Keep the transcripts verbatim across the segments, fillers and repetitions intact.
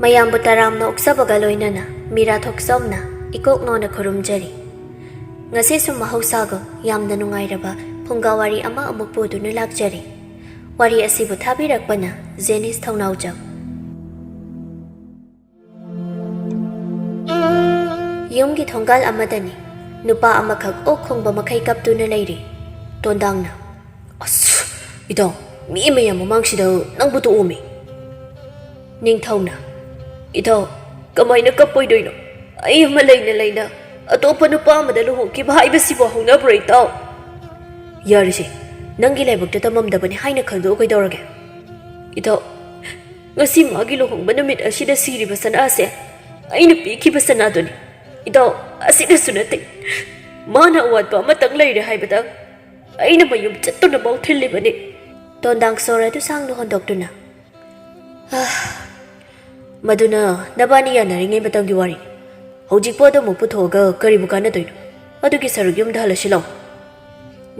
ꯃꯌꯥꯝꯕꯨ ꯇꯔꯥꯝꯅ ꯑꯣꯛꯆꯕꯒ ꯂꯣꯏꯅꯅ ꯃꯤꯔꯥ ꯊꯣꯛꯆꯣꯝꯅ ꯏꯀꯣꯛ ꯅꯣꯟꯅ ꯈꯨꯔꯨꯝꯖꯔꯤ꯫ ꯉꯁꯤꯁꯨ ꯃꯍꯧꯁꯥꯒ ꯌꯥꯝꯅ ꯅꯨꯡꯉꯥꯏꯔꯕ ꯐꯨꯡꯒꯥ ꯋꯥꯔꯤ ꯑꯃ ꯑꯃꯨꯛ ꯄꯨꯗꯨꯅ ꯂꯥꯛꯆꯔꯤ꯫ ꯋꯥꯔꯤ ꯑꯁꯤꯕꯨ ꯊꯥꯕꯤꯔꯛꯄꯅ ꯖꯦꯅꯤꯁ ꯊꯧꯅꯥꯎꯖꯝ꯫ ꯌꯨꯝꯒꯤ ꯊꯣꯡꯒꯥꯜ ꯑꯃꯗꯅꯤ꯫ ꯅꯨꯄꯥ ꯑꯃꯈꯛ ꯑꯣꯛ ꯈꯣꯡꯕ ꯃꯈꯩ ꯀꯞꯇꯨꯅ ꯂꯩꯔꯤ꯫ ꯇꯣꯟꯗꯥꯡꯅ, "ꯑꯁ, ꯏꯇꯥꯎ, ꯃꯤ ꯃꯌꯥꯝ ꯃꯃꯥꯡꯁꯤꯗ ꯅꯪꯕꯨ ꯇꯣꯛꯑꯣꯃꯤ!" ꯅꯤꯡꯊꯧꯅ, "ꯏꯇꯥꯎ, ꯀꯃꯥꯏꯅ ꯀꯞꯄꯣꯏꯗꯣꯏꯅꯣ? ꯑꯩ ꯑꯃ ꯂꯩꯅ ꯂꯩꯅ ꯑꯇꯣꯞꯄ ꯅꯨꯄꯥ ꯑꯃꯗ ꯂꯨꯍꯣꯡꯈꯤꯕ ꯍꯥꯏꯕꯁꯤꯕꯨ ꯍꯧꯅꯕ꯭ꯔꯣ, ꯏꯇꯥꯎ?" "ꯌꯥꯔꯦꯁꯦ, ꯅꯪꯒꯤ ꯂꯥꯏꯕꯛꯇ ꯇꯝꯃꯝꯗꯕꯅꯤ ꯍꯥꯏꯅ ꯈꯟꯗꯣꯛꯑꯣ ꯀꯩꯗꯧꯔꯒꯦ?" "ꯏꯇꯥꯎ, ꯉꯁꯤ ꯃꯥꯒꯤ ꯂꯨꯍꯣꯡꯕ ꯅꯨꯃꯤꯠ ꯑꯁꯤꯗ ꯁꯤꯔꯤꯕ ꯁꯅꯥꯁꯦ ꯑꯩꯅ ꯄꯤꯈꯤꯕ ꯁꯅꯥꯗꯨꯅꯤ꯫ ꯏꯇꯥꯎ, ꯑꯁꯤꯗꯁꯨ ꯅꯠꯇꯦ꯫ ꯃꯥꯅ ꯑꯋꯥꯠꯄ ꯑꯃꯇꯪ ꯂꯩꯔꯦ ꯍꯥꯏꯕꯗ ꯑꯩꯅ ꯃꯌꯨꯝ ꯆꯠꯇꯨꯅ ꯃꯥꯎ ꯊꯤꯜꯂꯤꯕꯅꯤ꯫" ꯇꯣꯟꯗꯥꯡ ꯁꯣꯔ ꯑꯗꯨ ꯁꯥꯡꯅ ꯍꯣꯟꯗꯣꯛꯇꯨꯅ, "ꯑꯥ, ꯃꯗꯨꯅ ꯅꯕꯥꯅꯤ ꯌꯥꯅꯔꯤꯉꯩ ꯃꯇꯝꯒꯤ ꯋꯥꯔꯤ꯫ ꯍꯧꯖꯤꯛ ꯄꯣꯠ ꯑꯃꯨꯛ ꯄꯨꯊꯣꯛꯑꯒ ꯀꯔꯤꯕꯨ ꯀꯥꯟꯅꯗꯣꯏꯅꯣ? ꯑꯗꯨꯒꯤ ꯁꯔꯨꯛ ꯌꯨꯝꯗ ꯍꯜꯂꯁꯤ ꯂꯥꯎ꯫"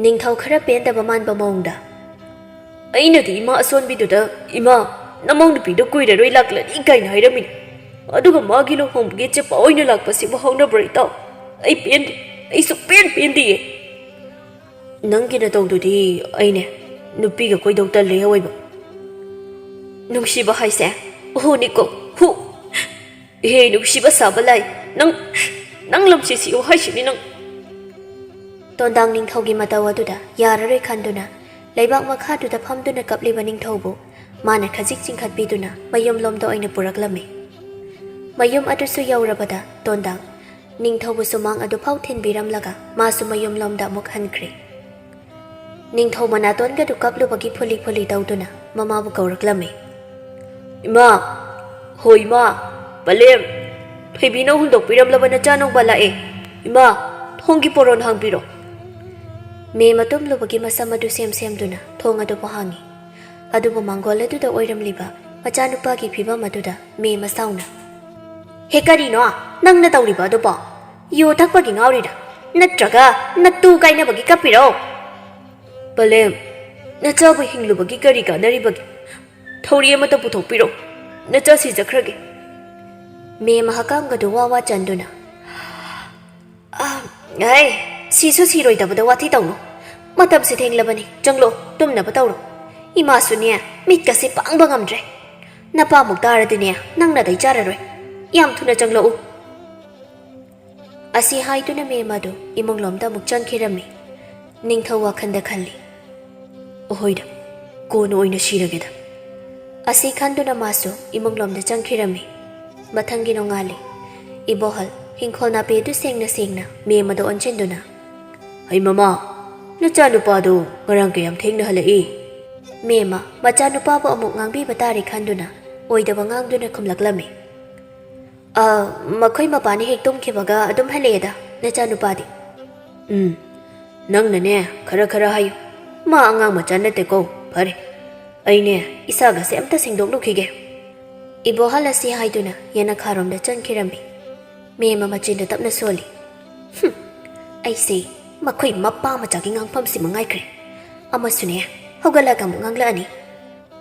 ꯅꯤꯡꯊꯧ ꯈꯔ ꯄꯦꯟꯗꯕ ꯃꯥꯟꯕ ꯃꯑꯣꯡꯗ, "ꯑꯩꯅꯗꯤ ꯏꯃꯥ ꯑꯁꯣꯟꯕꯤꯗꯨꯗ, 'ꯏꯃꯥ, ꯅꯃꯧ ꯅꯨꯄꯤꯗꯣ ꯀꯨꯏꯔꯔꯣꯏ ꯂꯥꯛꯂꯅꯤ,' ꯀꯥꯏꯅ ꯍꯥꯏꯔꯝꯃꯤꯅꯤ꯫ ꯑꯗꯨꯒ ꯃꯥꯒꯤ ꯂꯨꯍꯣꯡꯕꯒꯤ ꯆꯦꯄꯥ ꯑꯣꯏꯅ ꯂꯥꯛꯄꯁꯤꯕꯨ ꯍꯧꯅꯕ꯭ꯔꯣ, ꯏꯇꯥꯎ? ꯑꯩ ꯄꯦꯟꯗꯦ꯫ ꯑꯩ ꯁꯨꯛꯄꯦꯟ ꯄꯦꯟꯗꯤꯌꯦ꯫" "ꯅꯪꯒꯤ ꯅꯇꯧꯗꯨꯗꯤ ꯑꯩꯅꯦ ꯅꯨꯄꯤꯒ ꯀꯣꯏꯗꯧ ꯇꯜꯂꯦ, ꯑꯋꯣꯏꯕ꯫ ꯅꯨꯡꯁꯤꯕ ꯍꯥꯏꯁꯦ ꯍꯨꯅꯤꯀꯣ, ꯍꯨ꯫ ꯏꯍꯦ, ꯅꯨꯡꯁꯤꯕ ꯁꯥꯕ ꯂꯥꯏ꯫ ꯅꯪ, ꯅꯪ ꯂꯝꯁꯤ ꯁꯤꯌꯣ ꯍꯥꯏꯁꯤꯅꯤ ꯅꯪ꯫" ꯇꯣꯟꯗꯥꯡ ꯅꯤꯡꯊꯧꯒꯤ ꯃꯇꯧ ꯑꯗꯨꯗ ꯌꯥꯔꯔꯣꯏ ꯈꯟꯗꯨꯅ ꯂꯩꯕꯥꯛ ꯃꯈꯥꯗꯨꯗ ꯐꯝꯗꯨꯅ ꯀꯞꯂꯤꯕ ꯅꯤꯡꯊꯧꯕꯨ ꯃꯥꯅ ꯈꯖꯤꯛ ꯆꯤꯡꯈꯠꯄꯤꯗꯨꯅ ꯃꯌꯨꯝꯂꯣꯝꯗ ꯑꯣꯏꯅ ꯄꯨꯔꯛꯂꯝꯃꯤ꯫ ꯃꯌꯨꯝ ꯑꯗꯨꯁꯨ ꯌꯧꯔꯕꯗ ꯇꯣꯟꯗꯥꯡ ꯅꯤꯡꯊꯧꯕꯨ ꯁꯨꯃꯥꯡ ꯑꯗꯨꯐꯥꯎ ꯊꯤꯟꯕꯤꯔꯝꯂꯒ ꯃꯥꯁꯨ ꯃꯌꯨꯝꯂꯣꯝꯗ ꯑꯃꯨꯛ ꯍꯟꯈ꯭ꯔꯦ꯫ ꯅꯤꯡꯊꯧ ꯃꯅꯥꯇꯣꯟꯒꯗꯨ ꯀꯞꯂꯨꯕꯒꯤ ꯐꯨꯂꯤ ꯐꯨꯂꯤ ꯇꯧꯗꯨꯅ ꯃꯃꯥꯕꯨ ꯀꯧꯔꯛꯂꯝꯃꯤ꯫ "ꯏꯃꯥ! ꯍꯣ ꯏꯃꯥ! ꯄꯂꯦꯝ! ꯊꯣꯏꯕꯤꯅ ꯍꯨꯟꯗꯣꯛꯄꯤꯔꯝꯂꯕ ꯅꯆꯥꯅꯨꯄꯥ ꯂꯥꯛꯑꯦ꯫ ꯏꯃꯥ, ꯊꯣꯡꯒꯤ ꯄꯣꯔꯣꯟ ꯍꯥꯡꯕꯤꯔꯣ꯫" ꯃꯦ ꯃꯇꯨꯝꯂꯨꯕꯒꯤ ꯃꯁꯝ ꯑꯗꯨ ꯁꯦꯝ ꯁꯦꯝꯗꯨꯅ ꯊꯣꯡ ꯑꯗꯨꯕꯨ ꯍꯥꯡꯉꯤ꯫ ꯑꯗꯨꯕꯨ ꯃꯥꯡꯒꯣꯜ ꯑꯗꯨꯗ ꯑꯣꯏꯔꯝꯂꯤꯕ ꯃꯆꯥꯅꯨꯄꯥꯒꯤ ꯐꯤꯕꯝ ꯑꯗꯨꯗ ꯃꯦ ꯃꯁꯥꯎꯅ, "ꯍꯦ, ꯀꯔꯤꯅꯣ ꯅꯪꯅ ꯇꯧꯔꯤꯕ ꯑꯗꯨꯕꯣ? ꯌꯨ ꯊꯛꯄꯒꯤ ꯉꯥꯎꯔꯤꯔꯥ? ꯅꯠꯇ꯭ꯔꯒ ꯅꯠꯇꯨ ꯀꯥꯏꯅꯕꯒꯤ ꯀꯞꯄꯤꯔꯣ?" "ꯄꯂꯦꯝ, ꯅꯆꯥꯕꯨ ꯍꯤꯡꯂꯨꯕꯒꯤ ꯀꯔꯤ ꯀꯥꯟꯅꯔꯤꯕꯒꯦ? ꯊꯧꯔꯤ ꯑꯃꯠꯇ ꯄꯨꯊꯣꯛꯄꯤꯔꯣ꯫ ꯅꯆꯥ ꯁꯤꯖꯈ꯭ꯔꯒꯦ꯫ ꯃꯦꯝ ꯍꯛꯀꯥꯝꯒꯗꯨ ꯋꯥ ꯋꯥ ꯆꯟꯗꯨꯅ, "ꯑ, ꯑꯩ, ꯁꯤꯁꯨ ꯁꯤꯔꯣꯏꯗꯕꯗ ꯋꯥꯊꯤ ꯇꯧꯅꯨ꯫ ꯃꯇꯝꯁꯤ ꯊꯦꯡꯂꯕꯅꯤ, ꯆꯪꯂꯣ, ꯇꯨꯝꯅꯕ ꯇꯧꯔꯣ꯫ ꯏꯃꯥꯁꯨꯅꯦ, ꯃꯤꯠꯀꯁꯦ ꯄꯥꯡꯕ ꯉꯝꯗ꯭ꯔꯦ꯫ ꯅꯄꯥꯃꯨꯛ ꯇꯥꯔꯗꯤꯅꯦ, ꯅꯪ ꯅꯥꯇꯩ ꯆꯥꯔꯔꯣꯏ꯫ ꯌꯥꯝ ꯊꯨꯅ ꯆꯪꯂꯛꯎ꯫" ꯑꯁꯤ ꯍꯥꯏꯗꯨꯅ ꯃꯦꯝ ꯑꯗꯨ ꯏꯃꯨꯡꯂꯣꯝꯗ ꯑꯃꯨꯛ ꯆꯪꯈꯤꯔꯝꯃꯤ꯫ ꯅꯤꯡꯊꯧ ꯋꯥꯈꯜꯗ ꯈꯜꯂꯤ, "ꯑꯍꯣꯏꯗ, ꯀꯣꯟꯅ ꯑꯣꯏꯅ ꯁꯤꯔꯒꯦꯗ꯫" ꯑꯁꯤ ꯈꯟꯗꯨꯅ ꯃꯥꯁꯨ ꯏꯃꯨꯡꯂꯣꯝꯗ ꯆꯪꯈꯤꯔꯝꯃꯤ꯫ ꯃꯊꯪꯒꯤ ꯅꯣꯡꯉꯥꯜꯂꯤ꯫ ꯏꯕꯣꯍꯜ ꯍꯤꯡꯈꯣꯜ ꯅꯥꯄꯤ ꯑꯗꯨ ꯁꯦꯡꯅ ꯁꯦꯡꯅ ꯃꯦꯝ ꯑꯗꯨ ꯑꯣꯟꯁꯤꯟꯗꯨꯅ, "ꯍꯩ ꯃꯃꯥ, ꯅꯆꯥꯅꯨꯄꯥꯗꯨ ꯉꯔꯥꯡ ꯀꯌꯥꯝ ꯊꯦꯡꯅ ꯍꯜꯂꯛꯏ?" ꯃꯦꯝꯃ ꯃꯆꯥꯅꯨꯄꯥꯕꯨ ꯑꯃꯨꯛ ꯉꯥꯡꯕꯤꯕ ꯇꯥꯔꯦ ꯈꯟꯗꯨꯅ ꯑꯣꯏꯗꯕ ꯉꯥꯡꯗꯨꯅ ꯈꯨꯝꯂꯛꯂꯝꯃꯤ꯫ "ꯑ, ꯃꯈꯣꯏ ꯃꯄꯥꯅ ꯍꯦꯛ ꯇꯨꯝꯈꯤꯕꯒ ꯑꯗꯨꯝ ꯍꯜꯂꯛꯑꯦꯗ, ꯅꯆꯥꯅꯨꯄꯥꯗꯤ꯫" "ꯎꯝ, ꯅꯪꯅꯅꯦ ꯈꯔ ꯈꯔ ꯍꯥꯏꯌꯨ꯫ ꯃꯥ ꯑꯉꯥꯡ ꯃꯆꯥ ꯅꯠꯇꯦꯀꯣ꯫ ꯐꯔꯦ, ꯑꯩꯅꯦ ꯏꯁꯥꯒꯁꯦ ꯑꯝꯇ ꯁꯦꯡꯗꯣꯛꯂꯨꯈꯤꯒꯦ꯫" ꯏꯕꯣꯍꯜ ꯑꯁꯤ ꯍꯥꯏꯗꯨꯅ ꯌꯦꯅꯈꯥꯔꯣꯝꯗ ꯆꯪꯈꯤꯔꯝꯃꯤ꯫ ꯃꯦꯝꯃ ꯃꯆꯤꯟꯗ ꯇꯞꯅ ꯁꯣꯜꯂꯤ꯫ "ꯍꯨꯝ, ꯑꯩꯁꯦ ꯃꯈꯣꯏ ꯃꯄꯥ ꯃꯆꯥꯒꯤ ꯉꯥꯡꯐꯝꯁꯤ ꯃꯉꯥꯏꯈ꯭ꯔꯦ꯫ ꯑꯃꯁꯨꯅꯦ, ꯍꯧꯒꯠꯂꯒ ꯑꯃꯨꯛ ꯉꯥꯡꯂꯛꯑꯅꯤ꯫"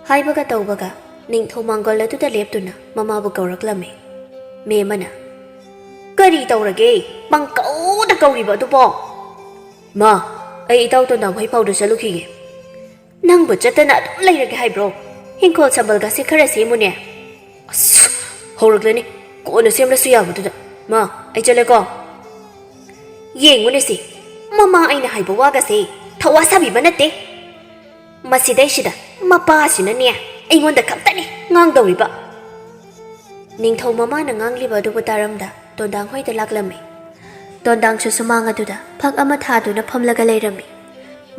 ꯍꯥꯏꯕꯒ ꯇꯧꯕꯒ ꯅꯤꯡꯊꯧ ꯃꯥꯡꯒꯣꯜ ꯑꯗꯨꯗ ꯂꯦꯞꯇꯨꯅ ꯃꯃꯥꯕꯨ ꯀꯧꯔꯛꯂꯝꯃꯤ꯫ ꯃꯦꯝꯃꯅ, "ꯀꯔꯤ ꯇꯧꯔꯒꯦ? ꯄꯪꯀꯧꯗ ꯀꯧꯔꯤꯕ ꯑꯗꯨꯕꯣ?" "ꯃꯥ, ꯑꯩ ꯏꯇꯥꯎ ꯇꯣꯟꯗꯥꯡ ꯍꯣꯏ ꯐꯥꯎꯗ ꯆꯠꯂꯨꯈꯤꯒꯦ꯫" "ꯅꯪꯕꯨ ꯆꯠꯇꯅ ꯑꯗꯨꯝ ꯂꯩꯔꯒꯦ ꯍꯥꯏꯕ꯭ꯔꯣ? ꯍꯤꯡꯈꯣꯜ ꯁꯝꯕꯜꯒꯁꯦ ꯈꯔ ꯁꯦꯝꯃꯨꯅꯦ꯫" "ꯑꯁ, ꯍꯧꯔꯛꯂꯅꯤ꯫ ꯀꯣꯟꯅ ꯁꯦꯝꯂꯁꯨ ꯌꯥꯕꯗꯨꯗ꯫ ꯃꯥ, ꯑꯩ ꯆꯠꯂꯦꯀꯣ꯫" ꯌꯦꯡꯉꯨꯅꯦ ꯁꯤ, ꯃꯃꯥ ꯑꯩꯅ ꯍꯥꯏꯕ ꯋꯥꯒꯁꯦ ꯊꯧꯋꯥ ꯁꯥꯕꯤꯕ ꯅꯠꯇꯦ꯫ ꯃꯁꯤꯗꯩꯁꯤꯗ ꯃꯄꯥꯁꯤꯅꯅꯦ ꯑꯩꯉꯣꯟꯗ ꯈꯛꯇꯅꯤ ꯉꯥꯡꯗꯧꯔꯤꯕ꯫ ꯅꯤꯡꯊꯧ ꯃꯃꯥꯅ ꯉꯥꯡꯂꯤꯕ ꯑꯗꯨꯕꯨ ꯇꯥꯔꯝꯗ ꯇꯣꯟꯗꯥꯡ ꯍꯣꯏꯗ ꯂꯥꯛꯂꯝꯃꯤ꯫ ꯇꯣꯟꯗꯥꯡꯁꯨ ꯁꯨꯃꯥꯡ ꯑꯗꯨꯗ ꯐꯛ ꯑꯃ ꯊꯥꯗꯨꯅ ꯐꯝꯂꯒ ꯂꯩꯔꯝꯃꯤ꯫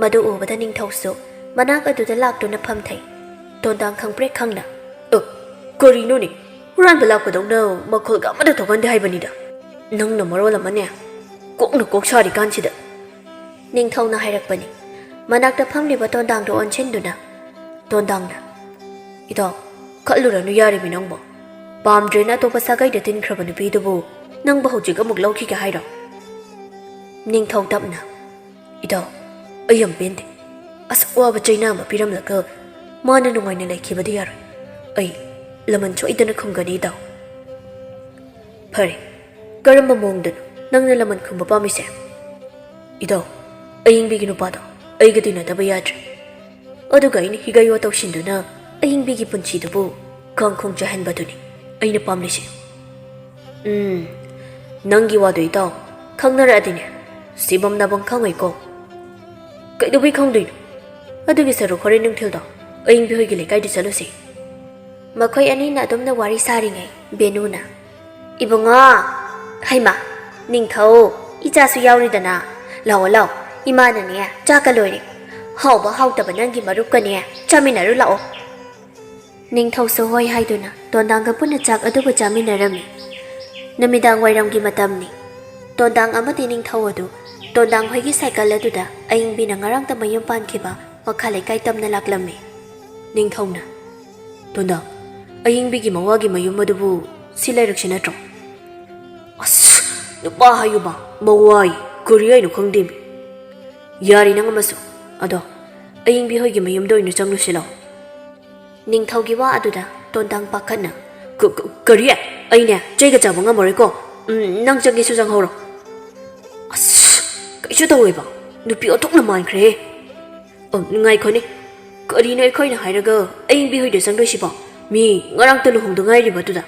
ꯃꯗꯨ ꯎꯕꯗ ꯅꯤꯡꯊꯧꯁꯨ ꯃꯅꯥꯛ ꯑꯗꯨꯗ ꯂꯥꯛꯇꯨꯅ ꯐꯝꯊꯩ꯫ ꯇꯣꯟꯗꯥꯡ ꯈꯪꯄ꯭ꯔꯦꯛ ꯈꯪꯅ, "ꯑ, ꯀꯔꯤꯅꯣꯅꯦ? ꯍꯨꯔꯥꯟꯕ ꯂꯥꯛꯄꯗꯧꯅ ꯃꯈꯣꯜꯒ ꯑꯃꯇ ꯊꯣꯛꯍꯟꯗꯦ ꯍꯥꯏꯕꯅꯤꯗ꯫ ꯅꯪꯅ ꯃꯔꯣꯜ ꯑꯃꯅꯦ, ꯀꯣꯛꯅ ꯀꯣꯛ ꯁꯥꯔꯤꯀꯥꯟꯁꯤꯗ꯫" ꯅꯤꯡꯊꯧꯅ ꯍꯥꯏꯔꯛꯄꯅꯤ꯫ ꯃꯅꯥꯛꯇ ꯐꯝꯂꯤꯕ ꯇꯣꯟꯗꯥꯡꯗꯨ ꯑꯣꯟꯁꯤꯟꯗꯨꯅ, ꯇꯣꯟꯗꯥꯡꯅ, "ꯏꯇꯥꯎ, ꯈꯠꯂꯨꯔꯅꯨ ꯌꯥꯔꯤꯕꯤ ꯅꯪꯕꯣ꯫ ꯄꯥꯝꯗ꯭ꯔꯦꯅ ꯑꯇꯣꯞꯄ ꯁꯥꯒꯩꯗ ꯇꯤꯟꯈ꯭ꯔꯕ ꯅꯨꯄꯤꯗꯨꯕꯨ ꯅꯪꯕꯨ ꯍꯧꯖꯤꯛ ꯑꯃꯨꯛ ꯂꯧꯈꯤꯒꯦ ꯍꯥꯏꯔꯣ?" ꯅꯤꯡꯊꯧ ꯇꯞꯅ, "ꯏꯇꯥꯎ, ꯑꯩ ꯌꯥꯝ ꯄꯦꯟꯗꯦ꯫ ꯑꯁꯨꯛ ꯋꯥꯕ ꯆꯩꯅꯥ ꯑꯃ ꯄꯤꯔꯝꯂꯒ ꯃꯥꯅ ꯅꯨꯡꯉꯥꯏꯅ ꯂꯩꯈꯤꯕꯗꯤ ꯌꯥꯔꯣꯏ꯫ ꯑꯩ ꯂꯃꯟ ꯁꯣꯏꯗꯅ ꯈꯨꯝꯒꯅꯤ, ꯏꯇꯥꯎ꯫" "ꯐꯔꯦ, ꯀꯔꯝꯕ ꯃꯑꯣꯡꯗꯅꯣ ꯅꯪꯅ ꯂꯃꯟ ꯈꯨꯝꯕ ꯄꯥꯝꯃꯤꯁꯦ?" "ꯏꯇꯥꯎ, ꯑꯌꯤꯡꯕꯤꯒꯤ ꯅꯨꯄꯥꯗꯣ ꯑꯩꯒ ꯇꯤꯟꯅꯗꯕ ꯌꯥꯗ꯭ꯔꯦ꯫ ꯑꯗꯨꯒ ꯑꯩꯅ ꯍꯤꯒꯥꯏꯌꯣ ꯇꯧꯁꯤꯟꯗꯨꯅ ꯑꯌꯤꯡꯕꯤꯒꯤ ꯄꯨꯟꯁꯤꯗꯨꯕꯨ ꯀꯥꯡꯈꯣꯡ ꯆꯥꯏꯍꯟꯕꯗꯨꯅꯤ ꯑꯩꯅ ꯄꯥꯝꯂꯤꯁꯦ꯫" "ꯎꯝ, ꯅꯪꯒꯤ ꯋꯥꯗꯣ ꯏꯇꯥꯎ, ꯈꯪꯅꯔꯛꯑꯗꯤꯅꯦ, ꯁꯤꯐꯝ ꯅꯥꯐꯝ ꯈꯪꯉꯣꯏꯀꯣ꯫" "ꯀꯩꯗꯧꯕꯩ ꯈꯪꯗꯣꯏꯅꯣ? ꯑꯗꯨꯒꯤ ꯁꯔꯨꯛ ꯍꯣꯔꯦꯟ ꯅꯨꯡꯊꯤꯜꯗꯣ ꯑꯌꯤꯡꯕꯤ ꯍꯣꯏꯒꯤ ꯂꯩꯀꯥꯏꯗ ꯆꯠꯂꯨꯁꯦ꯫" ꯃꯈꯣꯏ ꯑꯅꯤꯅ ꯑꯗꯨꯝꯅ ꯋꯥꯔꯤ ꯁꯥꯔꯤꯉꯩ ꯕꯦꯅꯨꯅ, "ꯏꯕꯨꯡꯉꯣ, ꯍꯩꯃꯥ, ꯅꯤꯡꯊꯧ, ꯏꯆꯥꯁꯨ ꯌꯥꯎꯔꯤꯗꯅ, ꯂꯥꯛꯑꯣ ꯂꯥꯛꯑꯣ, ꯏꯃꯥꯅꯅꯦ ꯆꯥꯛꯀ ꯂꯣꯏꯔꯦ, ꯍꯥꯎꯕ ꯍꯥꯎꯇꯕ ꯅꯪꯒꯤ ꯃꯔꯨꯞꯀꯅꯦ ꯆꯥꯃꯤꯟꯅꯔꯨ ꯂꯥꯛꯑꯣ꯫" ꯅꯤꯡꯊꯧꯁꯨ ꯍꯣꯏ ꯍꯥꯏꯗꯨꯅ ꯇꯣꯟꯗꯥꯡꯒ ꯄꯨꯟꯅ ꯆꯥꯛ ꯑꯗꯨꯕꯨ ꯆꯥꯃꯤꯟꯅꯔꯝꯃꯤ꯫ ꯅꯨꯃꯤꯗꯥꯡ ꯋꯥꯏꯔꯝꯒꯤ ꯃꯇꯝꯅꯤ꯫ ꯇꯣꯟꯗꯥꯡ ꯑꯃꯗꯤ ꯅꯤꯡꯊꯧ ꯑꯗꯨ ꯇꯣꯟꯗꯥꯡ ꯍꯣꯏꯒꯤ ꯁꯥꯏꯀꯜ ꯑꯗꯨꯗ ꯑꯌꯤꯡꯕꯤꯅ ꯉꯔꯥꯡꯇ ꯃꯌꯨꯝ ꯄꯥꯟꯈꯤꯕ ꯃꯈꯥ ꯂꯩꯀꯥꯏ ꯇꯝꯅ ꯂꯥꯛꯂꯝꯃꯤ꯫ ꯅꯤꯡꯊꯧꯅ, "ꯇꯣꯟꯗꯥꯡ, ꯑꯌꯤꯡꯕꯤꯒꯤ ꯃꯋꯥꯒꯤ ꯃꯌꯨꯝ ꯑꯗꯨꯕꯨ ꯁꯤ ꯂꯩꯔꯛꯁꯤ ꯅꯠꯇ꯭ꯔꯣ?" "ꯑꯁ, ꯅꯨꯄꯥ ꯍꯥꯏꯌꯨꯕ, ꯃꯋꯥꯏ, ꯀꯔꯤ ꯍꯥꯏꯅꯣ ꯈꯪꯗꯦꯃꯤ꯫" "ꯌꯥꯔꯦ ꯅꯪ ꯑꯃꯁꯨ꯫ ꯑꯗꯣ ꯑꯌꯤꯡꯕꯤ ꯍꯣꯏꯒꯤ ꯃꯌꯨꯝꯗ ꯑꯣꯏꯅ ꯆꯪꯂꯨꯁꯤ ꯂꯥꯛꯑꯣ꯫" ꯅꯤꯡꯊꯧꯒꯤ ꯋꯥ ꯑꯗꯨꯗ ꯇꯣꯟꯗꯥꯡ ꯄꯥꯈꯠꯅ, "ꯀ-, ꯀ-, ꯀꯔꯤ? ꯑꯩꯅꯦ ꯆꯩꯒ ꯆꯥꯕ ꯉꯝꯃꯔꯣꯏꯀꯣ꯫ ꯎꯝ, ꯅꯪ ꯆꯪꯒꯦꯁꯨ ꯆꯪꯍꯧꯔꯣ꯫" "ꯑꯁ, ꯀꯩꯁꯨ ꯇꯧꯔꯣꯏꯕ꯫ ꯅꯨꯄꯤ ꯑꯣꯟꯊꯣꯛꯅ ꯃꯥꯟꯈ꯭ꯔꯦꯍꯦ꯫" "ꯑ, ꯉꯥꯏꯈꯣꯅꯦ꯫ ꯀꯔꯤꯅꯣ ꯑꯩꯈꯣꯏꯅ ꯍꯥꯏꯔꯒ ꯑꯌꯤꯡꯕꯤ ꯍꯣꯏꯗ ꯆꯪꯗꯣꯏꯁꯤꯕꯣ? ꯃꯤ ꯉꯔꯥꯡꯇ ꯂꯨꯍꯣꯡꯗ ꯉꯥꯏꯔꯤꯕ ꯑꯗꯨꯗ?"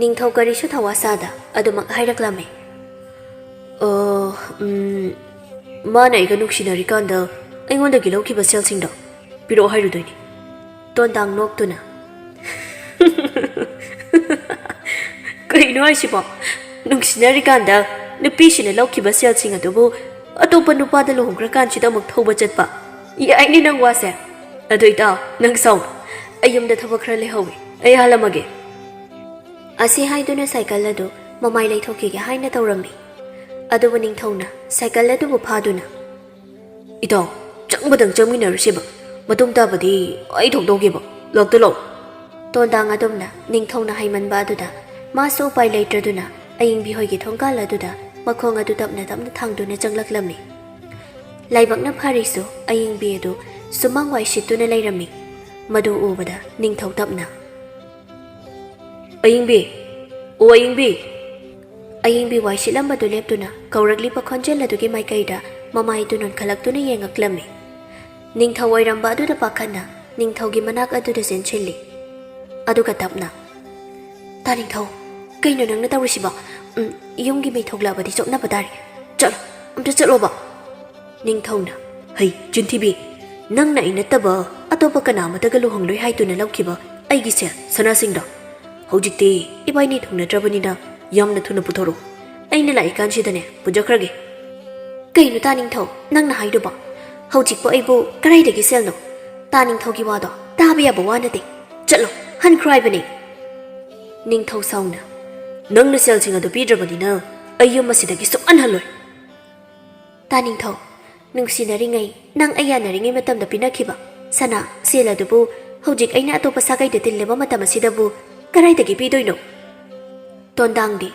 ꯅꯤꯡꯊꯧ ꯀꯔꯤꯁꯨ ꯊꯋꯥ ꯁꯥꯗ ꯑꯗꯨꯃꯛ ꯍꯥꯏꯔꯛꯂꯝꯃꯤ꯫ "ꯑ, ꯎꯝ, ꯃꯥꯅ ꯑꯩꯒ ꯅꯨꯡꯁꯤꯅꯔꯤꯀꯥꯟꯗ ꯑꯩꯉꯣꯟꯗꯒꯤ ꯂꯧꯈꯤꯕ ꯁꯦꯜꯁꯤꯡꯗꯣ ꯄꯤꯔꯛꯑꯣ ꯍꯥꯏꯔꯨꯗꯣꯏꯅꯤ꯫" ꯇꯣꯟꯗꯥꯡ ꯅꯣꯛꯇꯨꯅ, "ꯀꯩꯅꯣ ꯍꯥꯏꯁꯤꯕꯣ? ꯅꯨꯡꯁꯤꯅꯔꯤꯀꯥꯟꯗ ꯅꯨꯄꯤꯁꯤꯅ ꯂꯧꯈꯤꯕ ꯁꯦꯜꯁꯤꯡ ꯑꯗꯨꯕꯨ ꯑꯇꯣꯞꯄ ꯅꯨꯄꯥꯗ ꯂꯨꯍꯣꯡꯈ꯭ꯔꯀꯥꯟꯁꯤꯗ ꯑꯃꯨꯛ ꯊꯧꯕ ꯆꯠꯄ? ꯌꯥꯏꯅꯦ ꯅꯪ ꯋꯥꯁꯦ꯫ ꯑꯗꯨ ꯏꯇꯥꯎ, ꯅꯪ ꯁꯥꯎ꯫ ꯑꯩ ꯌꯨꯝꯗ ꯊꯕꯛ ꯈꯔ ꯂꯩꯍꯧꯋꯤ꯫ ꯑꯩ ꯍꯜꯂꯝꯃꯒꯦ꯫" ꯑꯁꯤ ꯍꯥꯏꯗꯨꯅ ꯁꯥꯏꯀꯜ ꯑꯗꯨ ꯃꯃꯥꯏ ꯂꯩꯊꯣꯛꯈꯤꯒꯦ ꯍꯥꯏꯅ ꯇꯧꯔꯝꯃꯤ꯫ ꯑꯗꯨꯕꯨ ꯅꯤꯡꯊꯧꯅ ꯁꯥꯏꯀꯜ ꯑꯗꯨꯕꯨ ꯐꯥꯗꯨꯅ, "ꯏꯇꯥꯎ, ꯆꯪꯕꯗꯪ ꯆꯪꯃꯤꯟꯅꯔꯨꯁꯦꯕ꯫ ꯃꯇꯨꯡ ꯇꯥꯕꯗꯤ ꯑꯩ ꯊꯣꯛꯇꯧꯒꯦꯕ꯫ ꯂꯥꯛꯇ ꯂꯥꯛꯑꯣ꯫" ꯇꯣꯟꯗꯥꯡ ꯑꯗꯨꯝꯅ ꯅꯤꯡꯊꯧꯅ ꯍꯥꯏꯃꯟꯕ ꯑꯗꯨꯗ ꯃꯥꯁꯨ ꯎꯄꯥꯏ ꯂꯩꯇ꯭ꯔꯗꯨꯅ ꯑꯌꯤꯡꯕꯤ ꯍꯣꯏꯒꯤ ꯊꯣꯡꯒꯥꯜ ꯑꯗꯨꯗ ꯃꯈꯣꯡ ꯑꯗꯨ ꯇꯞꯅ ꯇꯞꯅ ꯊꯥꯡꯗꯨꯅ ꯆꯪꯂꯛꯂꯝꯃꯤ꯫ ꯂꯥꯏꯕꯛꯅ ꯐꯔꯤꯁꯨ ꯑꯌꯤꯡꯕꯤ ꯑꯗꯨ ꯁꯨꯃꯥꯡ ꯋꯥꯏ ꯁꯤꯠꯇꯨꯅ ꯂꯩꯔꯝꯃꯤ꯫ ꯃꯗꯨ ꯎꯕꯗ ꯅꯤꯡꯊꯧ ꯇꯞꯅ, "ꯑꯌꯤꯡꯕꯤ!" "ꯑꯣ, ꯑꯌꯤꯡꯕꯤ!" ꯑꯌꯤꯡꯕꯤ ꯋꯥꯏ ꯁꯤꯠꯂꯝꯕꯗꯨ ꯂꯦꯞꯇꯨꯅ ꯀꯧꯔꯛꯂꯤꯕ ꯈꯣꯟꯖꯦꯜ ꯑꯗꯨꯒꯤ ꯃꯥꯏꯀꯩꯗ ꯃꯃꯥꯏꯗꯨ ꯅꯣꯟꯈꯠꯂꯛꯇꯨꯅ ꯌꯦꯡꯉꯛꯂꯝꯃꯤ꯫ ꯅꯤꯡꯊꯧ ꯑꯣꯏꯔꯝꯕ ꯑꯗꯨꯗ ꯄꯥꯈꯠꯅ ꯅꯤꯡꯊꯧꯒꯤ ꯃꯅꯥꯛ ꯑꯗꯨꯗ ꯆꯦꯟꯁꯤꯜꯂꯤ꯫ ꯑꯗꯨꯒ ꯇꯞꯅ, "ꯇꯥ ꯅꯤꯡꯊꯧ, ꯀꯩꯅꯣ ꯅꯪꯅ ꯇꯧꯔꯤꯁꯤꯕꯣ? ꯎꯝ, ꯌꯨꯝꯒꯤ ꯃꯤ ꯊꯣꯛꯂꯛꯑꯕꯗꯤ ꯆꯣꯞꯅꯕ ꯇꯥꯔꯦ꯫ ꯆꯠꯂꯣ, ꯑꯝꯇ ꯆꯠꯂꯣꯕ!" ꯅꯤꯡꯊꯧꯅ, "ꯍꯩ, ꯆꯤꯟꯊꯤꯕꯤ! ꯅꯪꯅ ꯑꯩ ꯅꯠꯇꯕ ꯑꯇꯣꯞꯄ ꯀꯅꯥ ꯑꯃꯠꯇꯒ ꯂꯨꯍꯣꯡꯂꯣꯏ ꯍꯥꯏꯗꯨꯅ ꯂꯧꯈꯤꯕ ꯑꯩꯒꯤ ꯁꯦꯜ, ꯁꯅꯥꯁꯤꯡꯗꯣ? ꯍꯧꯖꯤꯛꯇꯤ ꯏꯕꯥꯏꯅꯤ ꯊꯨꯡꯅꯗ꯭ꯔꯕꯅꯤꯅ ꯌꯥꯝꯅ ꯊꯨꯅ ꯄꯨꯊꯣꯔꯛꯎ꯫ ꯑꯩꯅ ꯂꯥꯛꯏꯀꯥꯟꯁꯤꯗꯅꯦ ꯄꯨꯖꯈ꯭ꯔꯒꯦ꯫" "ꯀꯩꯅꯣ ꯇꯥ ꯅꯤꯡꯊꯧ ꯅꯪꯅ ꯍꯥꯏꯗꯨꯕꯣ? ꯍꯧꯖꯤꯛꯄꯨ ꯑꯩꯕꯨ ꯀꯗꯥꯏꯗꯒꯤ ꯁꯦꯜꯅꯣ? ꯇꯥ ꯅꯤꯡꯊꯧꯒꯤ ꯋꯥꯗꯣ ꯇꯥꯕ ꯌꯥꯕ ꯋꯥ ꯅꯠꯇꯦ꯫ ꯆꯠꯂꯣ, ꯍꯟꯈ꯭ꯔꯣ ꯍꯥꯏꯕꯅꯦ!" ꯅꯤꯡꯊꯧ ꯁꯥꯎꯅ, "ꯅꯪꯅ ꯁꯦꯜꯁꯤꯡ ꯑꯗꯨ ꯄꯤꯗ꯭ꯔꯕꯅꯤꯅ ꯑꯩ ꯌꯨꯝ ꯑꯁꯤꯗꯒꯤ ꯁꯨꯛꯍꯟ ꯍꯜꯂꯣꯏ꯫" "ꯇꯥ ꯅꯤꯡꯊꯧ, ꯅꯨꯡꯁꯤꯅꯔꯤꯉꯩ, ꯅꯪ ꯑꯩ ꯌꯥꯅꯔꯤꯉꯩ ꯃꯇꯝꯗ ꯄꯤꯅꯈꯤꯕ ꯁꯅꯥ, ꯁꯦꯜ ꯑꯗꯨꯕꯨ ꯍꯧꯖꯤꯛ ꯑꯩꯅ ꯑꯇꯣꯞꯄ ꯁꯥꯒꯩꯗ ꯇꯤꯜꯂꯕ ꯃꯇꯝ ꯑꯁꯤꯗꯕꯨ ꯀꯗꯥꯏꯗꯒꯤ ꯄꯤꯗꯣꯏꯅꯣ?" ꯇꯣꯟꯗꯥꯡꯗꯤ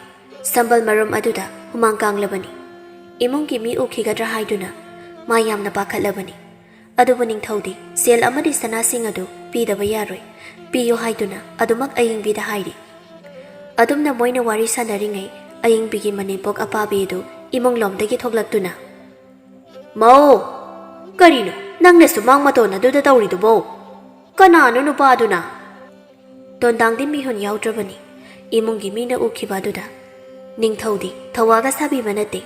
ꯁꯝꯕꯜ ꯃꯔꯨꯝ ꯑꯗꯨꯗ ꯍꯨꯃꯥꯡ ꯀꯥꯡꯂꯕꯅꯤ꯫ ꯏꯃꯨꯡꯒꯤ ꯃꯤ ꯎꯈꯤꯒꯗ꯭ꯔꯥ ꯍꯥꯏꯗꯨꯅ ꯃꯥ ꯌꯥꯝꯅ ꯄꯥꯈꯠꯂꯕꯅꯤ꯫ ꯑꯗꯨꯕꯨ ꯅꯤꯡꯊꯧꯗꯤ ꯁꯦꯜ ꯑꯃꯗꯤ ꯁꯅꯥꯁꯤꯡ ꯑꯗꯨ ꯄꯤꯗꯕ ꯌꯥꯔꯣꯏ, ꯄꯤꯌꯨ ꯍꯥꯏꯗꯨꯅ ꯑꯗꯨꯃꯛ ꯑꯌꯤꯡꯕꯤꯗ ꯍꯥꯏꯔꯤ꯫ ꯑꯗꯨꯝꯅ ꯃꯣꯏꯅ ꯋꯥꯔꯤ ꯁꯥꯟꯅꯔꯤꯉꯩ ꯑꯌꯤꯡꯕꯤꯒꯤ ꯃꯅꯦꯝꯄꯣꯛ ꯑꯄꯥꯕꯤ ꯑꯗꯨ ꯏꯃꯨꯡꯂꯣꯝꯗꯒꯤ ꯊꯣꯛꯂꯛꯇꯨꯅ, "ꯃꯧ, ꯀꯔꯤꯅꯣ ꯅꯪꯅ ꯁꯨꯃꯥꯡ ꯃꯇꯣꯟ ꯑꯗꯨꯗ ꯇꯧꯔꯤꯗꯨꯕꯣ? ꯀꯅꯥꯅꯣ ꯅꯨꯄꯥꯗꯨꯅ?" ꯇꯣꯟꯗꯥꯡꯗꯤ ꯃꯤꯍꯨꯟ ꯌꯥꯎꯗ꯭ꯔꯕꯅꯤ꯫ ꯏꯃꯨꯡꯒꯤ ꯃꯤꯅ ꯎꯈꯤꯕ ꯑꯗꯨꯗ ꯅꯤꯡꯊꯧꯗꯤ ꯊꯧꯋꯥꯒ ꯁꯥꯕꯤꯕ ꯅꯠꯇꯦ꯫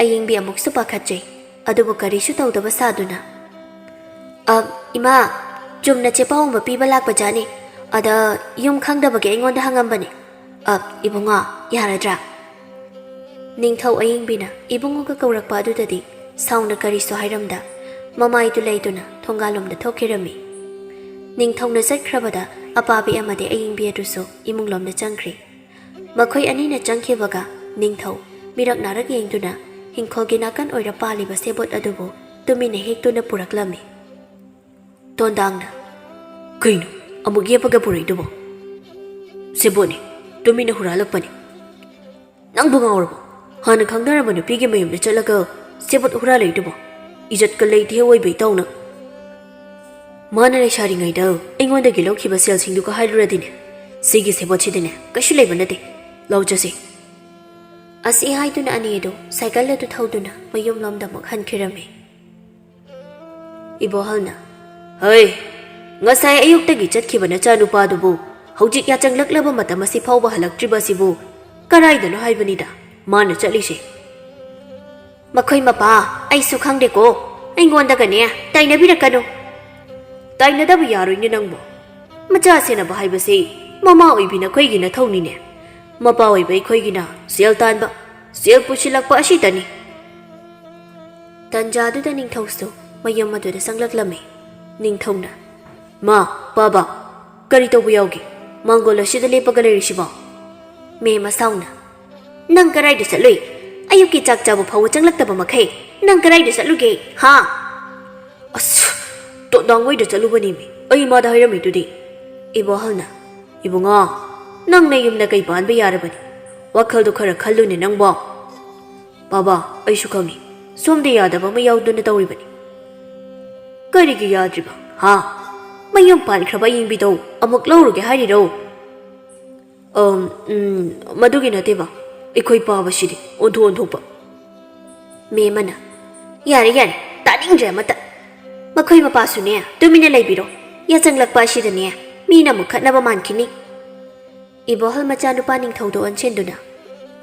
ꯑꯌꯤꯡꯕꯤ ꯑꯃꯨꯛꯁꯨ ꯄꯥꯈꯠꯆꯩ, ꯑꯗꯨꯕꯨ ꯀꯔꯤꯁꯨ ꯇꯧꯗꯕ ꯁꯥꯗꯨꯅ, "ꯑ, ꯏꯃꯥ, ꯆꯨꯝꯅ ꯆꯦꯄꯥꯎ ꯑꯃ ꯄꯤꯕ ꯂꯥꯛꯄ ꯖꯥꯠꯅꯤ꯫ ꯑꯗ ꯌꯨꯝ ꯈꯪꯗꯕꯒꯤ ꯑꯩꯉꯣꯟꯗ ꯍꯪꯉꯝꯕꯅꯤ꯫ ꯑ, ꯏꯕꯨꯡꯉꯣ, ꯌꯥꯔꯗ꯭ꯔꯥ?" ꯅꯤꯡꯊꯧ ꯑꯌꯤꯡꯕꯤꯅ ꯏꯕꯨꯡꯉꯣꯒ ꯀꯧꯔꯛꯄ ꯑꯗꯨꯗꯗꯤ ꯁꯥꯎꯅ ꯀꯔꯤꯁꯨ ꯍꯥꯏꯔꯝꯗ ꯃꯃꯥꯏꯗꯨ ꯂꯩꯗꯨꯅ ꯊꯣꯡꯒꯥꯜꯂꯣꯝꯗ ꯊꯣꯛꯈꯤꯔꯝꯃꯤ꯫ ꯅꯤꯡꯊꯧꯅ ꯆꯠꯈ꯭ꯔꯕꯗ ꯑꯄꯥꯕꯤ ꯑꯃꯗꯤ ꯑꯌꯤꯡꯕꯤ ꯑꯗꯨꯁꯨ ꯏꯃꯨꯡꯂꯣꯝꯗ ꯆꯪꯈ꯭ꯔꯤ꯫ ꯃꯈꯣꯏ ꯑꯅꯤꯅ ꯆꯪꯈꯤꯕꯒ ꯅꯤꯡꯊꯧ ꯃꯤꯔꯛ ꯅꯥꯔꯛ ꯌꯦꯡꯗꯨꯅ ꯍꯤꯡꯈꯣꯜꯒꯤ ꯅꯥꯀꯟ ꯑꯣꯏꯔ ꯄꯥꯜꯂꯤꯕ ꯁꯦꯕꯣꯠ ꯑꯗꯨꯕꯨ ꯇꯨꯃꯤꯟꯅ ꯍꯦꯛꯇꯨꯅ ꯄꯨꯔꯛꯂꯝꯃꯤ꯫ ꯇꯣꯟꯗꯥꯡꯅ, "ꯀꯩꯅꯣ ꯑꯃꯨꯛ ꯌꯦꯞꯄꯒ ꯄꯨꯔꯛꯏꯗꯨꯕꯣ?" "ꯁꯦꯕꯣꯠꯅꯤ, ꯇꯨꯃꯤꯟꯅ ꯍꯨꯔꯥꯜꯂꯛꯄꯅꯤ꯫" "ꯅꯪꯕꯨ ꯉꯥꯎꯔꯕꯣ? ꯍꯥꯟꯅ ꯈꯪꯅꯔꯝꯕ ꯅꯨꯄꯤꯒꯤ ꯃꯌꯨꯝꯗ ꯆꯠꯂꯒ ꯁꯦꯕꯣꯠ ꯍꯨꯔꯥꯜꯂꯛꯏꯗꯨꯕꯣ? ꯏꯖꯠꯀ ꯂꯩꯇꯦ ꯑꯣꯏꯕ ꯏꯇꯥꯎꯅ꯫ ꯃꯥꯅ ꯂꯩꯁꯥꯔꯤꯉꯩꯗ ꯑꯩꯉꯣꯟꯗꯒꯤ ꯂꯧꯈꯤꯕ ꯁꯦꯜꯁꯤꯡꯗꯨꯒ ꯍꯥꯏꯔꯨꯔꯗꯤꯅꯦ, ꯁꯤꯒꯤ ꯁꯦꯕꯣꯠꯁꯤꯗꯤꯅꯦ ꯀꯩꯁꯨ ꯂꯩꯕ ꯅꯠꯇꯦ꯫ ꯂꯧꯖꯁꯤ꯫ ꯑꯁꯤ ꯍꯥꯏꯗꯨꯅ ꯑꯅꯤꯗꯨ ꯁꯥꯏꯀꯜ ꯑꯗꯨ ꯊꯧꯗꯨꯅ ꯃꯌꯨꯝꯂꯣꯝꯗ ꯑꯃꯨꯛ ꯍꯟꯈꯤꯔꯝꯃꯤ꯫ ꯏꯕꯣꯍꯜꯅ, "ꯍꯩ, ꯉꯁꯥꯏ ꯑꯌꯨꯛꯇꯒꯤ ꯆꯠꯈꯤꯕ ꯅꯆꯥꯅꯨꯄꯥꯗꯨꯕꯨ ꯍꯧꯖꯤꯛ ꯌꯥꯆꯪꯂꯛꯂꯕ ꯃꯇꯝ ꯑꯁꯤ ꯐꯥꯎꯕ ꯍꯜꯂꯛꯇ꯭ꯔꯤꯕ ꯑꯁꯤꯕꯨ ꯀꯔꯥꯏꯗꯅꯣ ꯍꯥꯏꯕꯅꯤꯗ ꯃꯥꯅ ꯆꯠꯂꯤꯁꯦ?" "ꯃꯈꯣꯏ ꯃꯄꯥ, ꯑꯩꯁꯨ ꯈꯪꯗꯦꯀꯣ꯫ ꯑꯩꯉꯣꯟꯗꯒꯅꯦ ꯇꯥꯏꯅꯕꯤꯔꯛꯀꯅꯨ꯫" "ꯇꯥꯏꯅꯗꯕ ꯌꯥꯔꯣꯏꯅꯦ ꯅꯪꯕꯨ꯫ ꯃꯆꯥ ꯁꯦꯟꯅꯕ ꯍꯥꯏꯕꯁꯤ ꯃꯃꯥ ꯑꯣꯏꯕꯤ ꯅꯈꯣꯏꯒꯤ ꯅꯊꯧꯅꯤꯅꯦ꯫ ꯃꯄꯥ ꯑꯣꯏꯕ ꯑꯩꯈꯣꯏꯒꯤꯅ ꯁꯦꯜ ꯇꯥꯟꯕ, ꯁꯦꯜ ꯄꯨꯁꯤꯜꯂꯛꯄ ꯑꯁꯤꯇꯅꯤ꯫" ꯇꯟꯖꯥꯗꯨꯗ ꯅꯤꯡꯊꯧꯁꯨ ꯃꯌꯨꯝ ꯑꯗꯨꯗ ꯆꯪꯂꯛꯂꯝꯃꯤ꯫ ꯅꯤꯡꯊꯧꯅ, "ꯃꯥ, ꯄꯥꯕ, ꯀꯔꯤ ꯇꯧꯕ ꯌꯥꯎꯒꯦ? ꯃꯥꯡꯒꯣꯜ ꯑꯁꯤꯗ ꯂꯦꯞꯄꯒ ꯂꯩꯔꯤꯁꯤꯕꯣ?" ꯃꯦꯝ ꯃꯁꯥꯎꯅ, "ꯅꯪ ꯀꯔꯥꯏꯗ ꯆꯠꯂꯨꯏ? ꯑꯌꯨꯛꯀꯤ ꯆꯥꯛ ꯆꯥꯕ ꯐꯥꯎꯕ ꯆꯪꯂꯛꯇꯕ ꯃꯈꯩ ꯅꯪ ꯀꯔꯥꯏꯗ ꯆꯠꯂꯨꯒꯦ, ꯍꯥ?" "ꯑꯁ, ꯇꯣꯠꯅꯥꯡꯉꯣꯏꯗ ꯆꯠꯂꯨꯕꯅꯤꯃꯤ, ꯑꯩ ꯃꯥꯗ ꯍꯥꯏꯔꯝꯃꯤꯗꯨꯗꯤ꯫" ꯏꯕꯣꯍꯜꯅ, "ꯏꯕꯨꯡꯉꯣ, ꯅꯪ ꯅꯌꯨꯝꯗ ꯀꯩ ꯄꯥꯟꯕ ꯌꯥꯔꯕꯅꯤ? ꯋꯥꯈꯜꯗꯣ ꯈꯔ ꯈꯜꯂꯨꯅꯦ ꯅꯪꯕꯣ꯫" "ꯕꯥꯕꯥ, ꯑꯩꯁꯨ ꯈꯪꯉꯤ, ꯁꯣꯝꯗ ꯌꯥꯗꯕ ꯑꯃ ꯌꯥꯎꯗꯨꯅ ꯇꯧꯔꯤꯕꯅꯤ꯫" "ꯀꯔꯤꯒꯤ ꯌꯥꯗ꯭ꯔꯤꯕ, ꯍꯥ? ꯃꯌꯨꯝ ꯄꯥꯟꯈ꯭ꯔꯕ ꯑꯌꯤꯡꯕꯤꯗꯧ ꯑꯃꯨꯛ ꯂꯧꯔꯨꯒꯦ ꯍꯥꯏꯔꯤꯔꯣ?" "ꯑꯝ, ꯎꯝ, ꯃꯗꯨꯒꯤ ꯅꯠꯇꯦꯕ, ꯑꯩꯈꯣꯏ ꯄꯥꯕꯁꯤꯗꯤ ꯑꯣꯟꯊꯣꯛ ꯑꯣꯟꯊꯣꯛꯄ꯫" ꯃꯦꯝ ꯑꯃꯅ, "ꯌꯥꯔꯦ, ꯌꯥꯔꯦ, ꯇꯥꯅꯤꯡꯗ꯭ꯔꯦ ꯑꯃꯠꯇ꯫ ꯃꯈꯣꯏ ꯃꯄꯥꯁꯨꯅꯦ, ꯇꯨꯃꯤꯟꯅ ꯂꯩꯕꯤꯔꯣ꯫ ꯌꯥꯆꯪꯂꯛꯄ ꯑꯁꯤꯗꯅꯦ, ꯃꯤꯅ ꯑꯃꯨꯛ ꯈꯠꯅꯕ ꯃꯥꯟꯈꯤꯅꯤ꯫" ꯏꯕꯣꯍꯜ ꯃꯆꯥꯅꯨꯄꯥ ꯅꯤꯡꯊꯧꯗ ꯑꯣꯟꯁꯤꯟꯗꯨꯅ,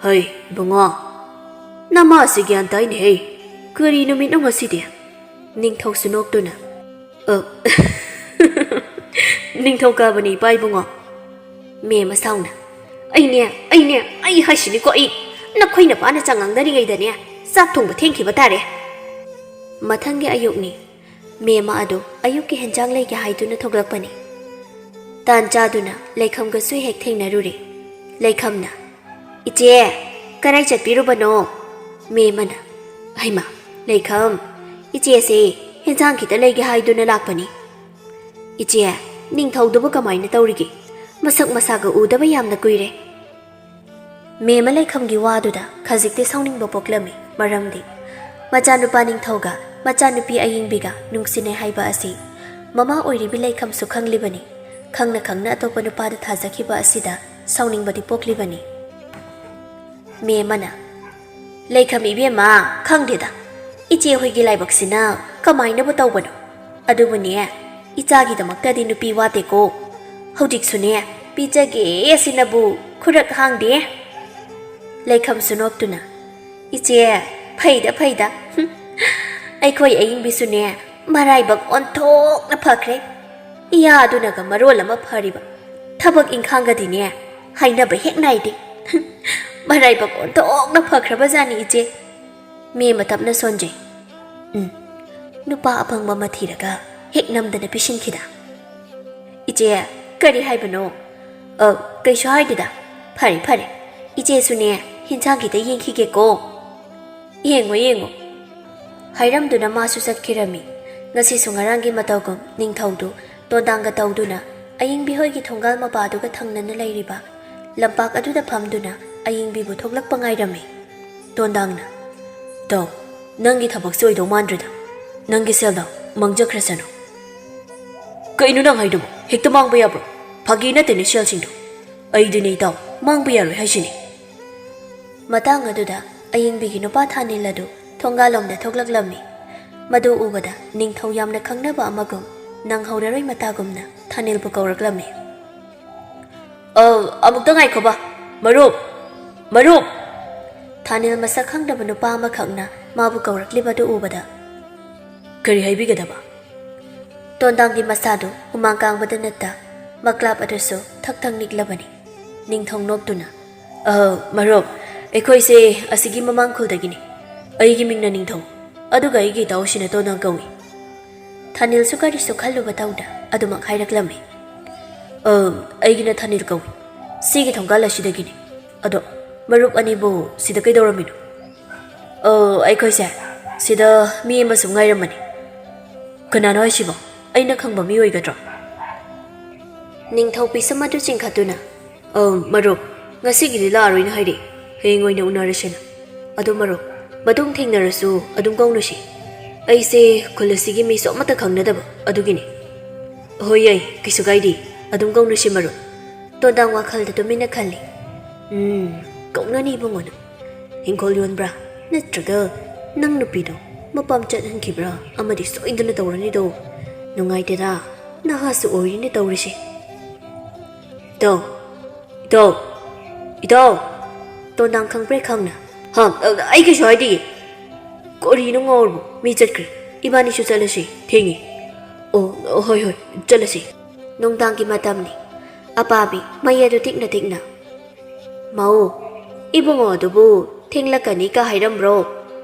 "ꯍꯩ, ꯏꯕꯨꯡꯉꯣ, ꯅꯃꯥꯁꯤ ꯒ꯭ꯌꯥꯟ ꯇꯥꯏꯅꯦꯍꯦ꯫ ꯀꯔꯤ ꯅꯨꯃꯤꯠꯅꯣ ꯉꯁꯤꯗꯤ?" ꯅꯤꯡꯊꯧꯁꯨ ꯅꯣꯛꯇꯨꯅ, "ꯑ, ꯅꯤꯡꯊꯧꯀꯥꯕꯅꯤ, ꯏꯄꯥ ꯏꯕꯨꯡꯉꯣ꯫" ꯃꯦꯝ ꯃꯁꯥꯎꯅ, "ꯑꯩꯅꯦ, ꯑꯩꯅꯦ, ꯑꯩ ꯍꯥꯏꯁꯤꯅꯤꯀꯣ ꯑꯩ꯫ ꯅꯈꯣꯏ ꯅꯄꯥꯅ ꯆꯥꯛ ꯉꯥꯡꯅꯔꯤꯉꯩꯗꯅꯦ, ꯆꯥꯛ ꯊꯣꯡꯕ ꯊꯦꯡꯈꯤꯕ ꯇꯥꯔꯦ꯫" ꯃꯊꯪꯒꯤ ꯑꯌꯨꯛꯅꯤ꯫ ꯃꯦꯝꯃ ꯑꯗꯨ ꯑꯌꯨꯛꯀꯤ ꯍꯦꯟꯖꯥꯡ ꯂꯩꯒꯦ ꯍꯥꯏꯗꯨꯅ ꯊꯣꯛꯂꯛꯄꯅꯤ꯫ ꯇꯥꯟ ꯆꯥꯗꯨꯅ ꯂꯩꯈꯝꯒꯁꯨ ꯍꯦꯛ ꯊꯦꯡꯅꯔꯨꯔꯦ꯫ ꯂꯩꯈꯝꯅ, "ꯏꯆꯦ, ꯀꯔꯥꯏ ꯆꯠꯄꯤꯔꯨꯕꯅꯣ?" ꯃꯦꯝꯃꯅ, "ꯍꯩꯃꯥ, ꯂꯩꯈꯝ, ꯏꯆꯦꯁꯦ ꯍꯦꯟꯖꯥꯡ ꯈꯤꯇ ꯂꯩꯒꯦ ꯍꯥꯏꯗꯨꯅ ꯂꯥꯛꯄꯅꯤ꯫ ꯏꯆꯦ, ꯅꯤꯡꯊꯧꯗꯨꯕꯨ ꯀꯃꯥꯏꯅ ꯇꯧꯔꯤꯒꯦ? ꯃꯁꯛ ꯃꯁꯥꯒ ꯎꯗꯕ ꯌꯥꯝꯅ ꯀꯨꯏꯔꯦ꯫" ꯃꯦꯝꯃ ꯂꯩꯈꯝꯒꯤ ꯋꯥꯗꯨꯗ ꯈꯖꯤꯛꯇꯤ ꯁꯥꯎꯅꯤꯡꯕ ꯄꯣꯛꯂꯝꯃꯤ, ꯃꯔꯝꯗꯤ ꯃꯆꯥꯅꯨꯄꯥ ꯅꯤꯡꯊꯧꯒ ꯃꯆꯥꯅꯨꯄꯤ ꯑꯌꯤꯡꯕꯤꯒ ꯅꯨꯡꯁꯤꯅꯩ ꯍꯥꯏꯕ ꯑꯁꯤ ꯃꯃꯥ ꯑꯣꯏꯔꯤꯕꯤ ꯂꯩꯈꯝꯁꯨ ꯈꯪꯂꯤꯕꯅꯤ꯫ ꯈꯪꯅ ꯈꯪꯅ ꯑꯇꯣꯞꯄ ꯅꯨꯄꯥꯗ ꯊꯥꯖꯈꯤꯕ ꯑꯁꯤꯗ ꯁꯥꯎꯅꯤꯡꯕꯗꯤ ꯄꯣꯛꯂꯤꯕꯅꯤ꯫ ꯃꯦꯝ ꯑꯃꯅ, "ꯂꯩꯈꯝ ꯏꯕꯦꯝꯃ, ꯈꯪꯗꯦꯗ, ꯏꯆꯦ ꯍꯣꯏꯒꯤ ꯂꯥꯏꯕꯛꯁꯤꯅ ꯀꯃꯥꯏꯅꯕꯨ ꯇꯧꯕꯅꯣ? ꯑꯗꯨꯕꯨꯅꯦ, ꯏꯆꯥꯒꯤꯗꯃꯛꯇꯗꯤ ꯅꯨꯄꯤ ꯋꯥꯠꯇꯦꯀꯣ꯫ ꯍꯧꯖꯤꯛꯁꯨꯅꯦ, ꯄꯤꯖꯒꯦ ꯑꯁꯤꯅꯕꯨ ꯈꯨꯔꯛ ꯍꯥꯡꯗꯦ꯫" ꯂꯩꯈꯝꯁꯨ ꯅꯣꯛꯇꯨꯅ, "ꯏꯆꯦ, ꯐꯩꯗ, ꯐꯩꯗ꯫ ꯑꯩꯈꯣꯏ ꯑꯌꯤꯡꯕꯤꯁꯨꯅꯦ, ꯃꯔꯥꯏꯕꯛ ꯑꯣꯟꯊꯣꯛꯅ ꯐꯈ꯭ꯔꯦ꯫ ꯏꯌꯥꯗꯨꯅꯒ ꯃꯔꯣꯜ ꯑꯃ ꯐꯔꯤꯕ꯫ ꯊꯕꯛ ꯏꯪꯈꯥꯡꯒꯗꯤꯅꯦ, ꯍꯥꯏꯅꯕ ꯍꯦꯛ ꯅꯥꯏꯗꯦ꯫ ꯃꯔꯥꯏꯕꯛ ꯑꯣꯟꯊꯣꯛꯅ ꯐꯈ꯭ꯔꯕꯖꯥꯠꯅꯤ, ꯏꯆꯦ꯫" ꯃꯦꯝ ꯑꯇꯞꯅ ꯁꯣꯟꯖꯩ꯫ "ꯎꯝ, ꯅꯨꯄꯥ ꯑꯄꯪꯕ ꯑꯃ ꯊꯤꯔꯒ ꯍꯦꯛ ꯅꯝꯗꯅ ꯄꯤꯁꯤꯟꯈꯤꯗ꯫" "ꯏꯆꯦ, ꯀꯔꯤ ꯍꯥꯏꯕꯅꯣ?" "ꯑ, ꯀꯩꯁꯨ ꯍꯥꯏꯗꯦꯗ꯫ ꯐꯔꯦ, ꯐꯔꯦ꯫ ꯏꯆꯦꯁꯨꯅꯦ, ꯍꯤꯟꯖꯥꯡ ꯈꯤꯇ ꯌꯦꯡꯈꯤꯒꯦꯀꯣ꯫" "ꯌꯦꯡꯉꯣ, ꯌꯦꯡꯉꯣ꯫" ꯍꯥꯏꯔꯝꯗꯨꯅ ꯃꯥꯁꯨ ꯆꯠꯈꯤꯔꯝꯃꯤ꯫ ꯉꯁꯤꯁꯨ ꯉꯔꯥꯡꯒꯤ ꯃꯇꯧꯒꯨꯝ ꯅꯤꯡꯊꯧꯗꯨ ꯇꯣꯟꯗꯥꯡꯒ ꯇꯧꯗꯨꯅ ꯑꯌꯤꯡꯕꯤ ꯍꯣꯏꯒꯤ ꯊꯣꯡꯒꯥꯜ ꯃꯄꯥꯗꯨꯒ ꯊꯪꯅꯅ ꯂꯩꯔꯤꯕ ꯂꯝꯄꯥꯛ ꯑꯗꯨꯗ ꯐꯝꯗꯨꯅ ꯑꯌꯤꯡꯕꯤꯕꯨ ꯊꯣꯛꯂꯛꯄ ꯉꯥꯏꯔꯝꯃꯤ꯫ ꯇꯣꯟꯗꯥꯡꯅ, "ꯇꯧ, ꯅꯪꯒꯤ ꯊꯕꯛꯁꯦ ꯑꯣꯏꯗꯧ ꯃꯥꯟꯗ꯭ꯔꯦꯗ꯫ ꯅꯪꯒꯤ ꯁꯦꯜꯗꯣ ꯃꯥꯡꯖꯈ꯭ꯔꯁꯅꯨ꯫" "ꯀꯩꯅꯣ ꯅꯪ ꯍꯥꯏꯗꯨꯕꯣ? ꯍꯦꯛꯇ ꯃꯥꯡꯕ ꯌꯥꯕ꯭ꯔꯣ? ꯐꯥꯒꯤ ꯅꯠꯇꯦꯅꯦ ꯁꯦꯜꯁꯤꯡꯗꯣ꯫ ꯑꯩꯗꯤꯅꯦ ꯏꯇꯥꯎ, ꯃꯥꯡꯕ ꯌꯥꯔꯣꯏ ꯍꯥꯏꯁꯤꯅꯤ꯫" ꯃꯇꯥꯡ ꯑꯗꯨꯗ ꯑꯌꯤꯡꯕꯤꯒꯤ ꯅꯨꯄꯥ ꯊꯥꯅꯤꯜ ꯑꯗꯨ ꯊꯣꯡꯒꯥꯜꯂꯣꯝꯗ ꯊꯣꯛꯂꯛꯂꯝꯃꯤ꯫ ꯃꯗꯨ ꯎꯕꯗ ꯅꯤꯡꯊꯧ ꯌꯥꯝꯅ ꯈꯪꯅꯕ ꯑꯃꯒꯨꯝ ꯅꯪꯍꯧꯔꯔꯣꯏ ꯃꯇꯥꯒꯨꯝꯅ ꯊꯥꯅꯤꯜꯕꯨ ꯀꯧꯔꯛꯂꯝꯃꯤ꯫ "ꯑ, ꯑꯃꯨꯛꯇ ꯉꯥꯏꯈꯣꯕ, ꯃꯔꯨꯞ, ꯃꯔꯨꯞ!" ꯊꯥꯅꯤꯜ ꯃꯁꯛ ꯈꯪꯗꯕ ꯅꯨꯄꯥ ꯑꯃꯈꯛꯅ ꯃꯥꯕꯨ ꯀꯧꯔꯛꯂꯤꯕ ꯑꯗꯨ ꯎꯕꯗ, "ꯀꯔꯤ ꯍꯥꯏꯕꯤꯒꯗꯕ?" ꯇꯣꯟꯗꯥꯡꯒꯤ ꯃꯁꯥꯗꯨ ꯍꯨꯃꯥꯡ ꯀꯥꯡꯕꯗ ꯅꯠꯇ ꯃꯀ꯭ꯂꯥꯞ ꯑꯗꯨꯁꯨ ꯊꯛ ꯊꯛ ꯅꯤꯛꯂꯕꯅꯤ꯫ ꯅꯤꯡꯊꯧ ꯅꯣꯛꯇꯨꯅ, "ꯑ, ꯃꯔꯨꯞ, ꯑꯩꯈꯣꯏꯁꯦ ꯑꯁꯤꯒꯤ ꯃꯃꯥꯡ ꯈꯨꯜꯗꯒꯤꯅꯤ꯫ ꯑꯩꯒꯤ ꯃꯤꯡꯅ ꯅꯤꯡꯊꯧ, ꯑꯗꯨꯒ ꯑꯩꯒꯤ ꯏꯇꯥꯎꯁꯤꯅ ꯇꯣꯟꯗꯥꯡ ꯀꯧꯏ꯫" ꯊꯥꯅꯤꯜꯁꯨ ꯀꯔꯤꯁꯨ ꯈꯜꯂꯨꯕ ꯇꯧꯗ ꯑꯗꯨꯃꯛ ꯍꯥꯏꯔꯛꯂꯝꯃꯤ꯫ "ꯑ, ꯑꯩꯒꯤꯅ ꯊꯥꯅꯤꯜ ꯀꯧꯏ꯫ ꯁꯤꯒꯤ ꯊꯣꯡꯒꯥꯜ ꯑꯁꯤꯗꯒꯤꯅꯤ꯫ ꯑꯗꯣ ꯃꯔꯨꯞ ꯑꯅꯤꯕꯨ ꯁꯤꯗ ꯀꯩꯗꯧꯔꯝꯃꯤꯅꯣ?" "ꯑ, ꯑꯩꯈꯣꯏꯁꯦ ꯁꯤꯗ ꯃꯤ ꯑꯃ ꯁꯨꯝ ꯉꯥꯏꯔꯝꯕꯅꯤ꯫" "ꯀꯅꯥꯅꯣ ꯍꯥꯏꯁꯤꯕꯣ? ꯑꯩꯅ ꯈꯪꯕ ꯃꯤ ꯑꯣꯏꯒꯗ꯭ꯔꯣ?" ꯅꯤꯡꯊꯧ ꯄꯤꯁꯨꯝ ꯑꯗꯨ ꯆꯤꯡꯈꯠꯇꯨꯅ, "ꯑ, ꯃꯔꯨꯞ, ꯉꯁꯤꯒꯤꯗꯤ ꯂꯥꯛꯑꯔꯣꯏꯅ ꯍꯥꯏꯔꯛꯑꯦ꯫ ꯍꯌꯦꯡ ꯑꯣꯏꯅ ꯎꯅꯔꯁꯦꯅ꯫ ꯑꯗꯣ ꯃꯔꯨꯞ, ꯃꯇꯨꯡ ꯊꯦꯡꯅꯔꯁꯨ ꯑꯗꯨꯝ ꯀꯧꯅꯁꯤ꯫ ꯑꯩꯁꯦ ꯈꯨꯜ ꯑꯁꯤꯒꯤ ꯃꯤꯁꯨ ꯑꯃꯠꯇ ꯈꯪꯅꯗꯕ ꯑꯗꯨꯒꯤꯅꯤ꯫" "ꯍꯣꯏ, ꯌꯥꯏ, ꯀꯩꯁꯨ ꯀꯥꯏꯗꯦ꯫ ꯑꯗꯨꯝ ꯀꯧꯅꯁꯤ ꯃꯔꯨꯞ꯫" ꯇꯣꯟꯗꯥꯡ ꯋꯥꯈꯜꯗ ꯇꯨꯃꯤꯟꯅ ꯈꯜꯂꯤ꯫ "ꯎꯝ, ꯀꯧꯅꯅꯤ ꯏꯕꯨꯡꯉꯣꯅ꯫ ꯍꯤꯡꯈꯣꯜ ꯌꯣꯟꯕ꯭ꯔꯥ? ꯅꯠꯇ꯭ꯔꯒ ꯅꯪ ꯅꯨꯄꯤꯗꯣ ꯃꯄꯥꯝ ꯆꯠꯍꯟꯈꯤꯕ꯭ꯔꯥ? ꯑꯃꯗꯤ ꯁꯣꯏꯗꯅ ꯇꯧꯔꯅꯤꯗꯣ꯫ ꯅꯨꯡꯉꯥꯏꯇꯦꯗ, ꯅꯍꯥꯁꯨ ꯑꯣꯏꯔꯤꯅꯦ ꯇꯧꯔꯤꯁꯦ꯫ ꯏꯇꯥꯎ, ꯏꯇꯥꯎ, ꯏꯇꯥꯎ, ꯇꯣꯟꯗꯥꯡ ꯈꯪꯕ꯭ꯔꯦ ꯈꯪꯅ꯫ ꯍꯥ, ꯑꯩ ꯀꯩꯁꯨ ꯍꯥꯏꯗꯤꯌꯦ꯫ ꯀꯔꯤꯅꯣ ꯉꯥꯎꯔꯕꯣ? ꯃꯤ ꯆꯠꯈ꯭ꯔꯦ꯫ ꯏꯕꯥꯅꯤꯁꯨ ꯆꯠꯂꯁꯤ, ꯊꯦꯡꯉꯤ꯫ ꯑꯣ, ꯍꯣꯏ, ꯍꯣꯏ, ꯆꯠꯂꯁꯤ꯫ ꯅꯨꯡꯗꯥꯡꯒꯤ ꯃꯇꯝꯅꯤ꯫ ꯑꯄꯥꯕꯤ ꯃꯩ ꯑꯗꯨ ꯇꯤꯛꯅ ꯇꯤꯛꯅ꯫ ꯃꯧ, ꯏꯕꯨꯡꯉꯣ ꯑꯗꯨꯕꯨ ꯊꯦꯡꯂꯛꯀꯅꯤ ꯀ ꯍꯥꯏꯔꯝꯕ꯭ꯔꯣ?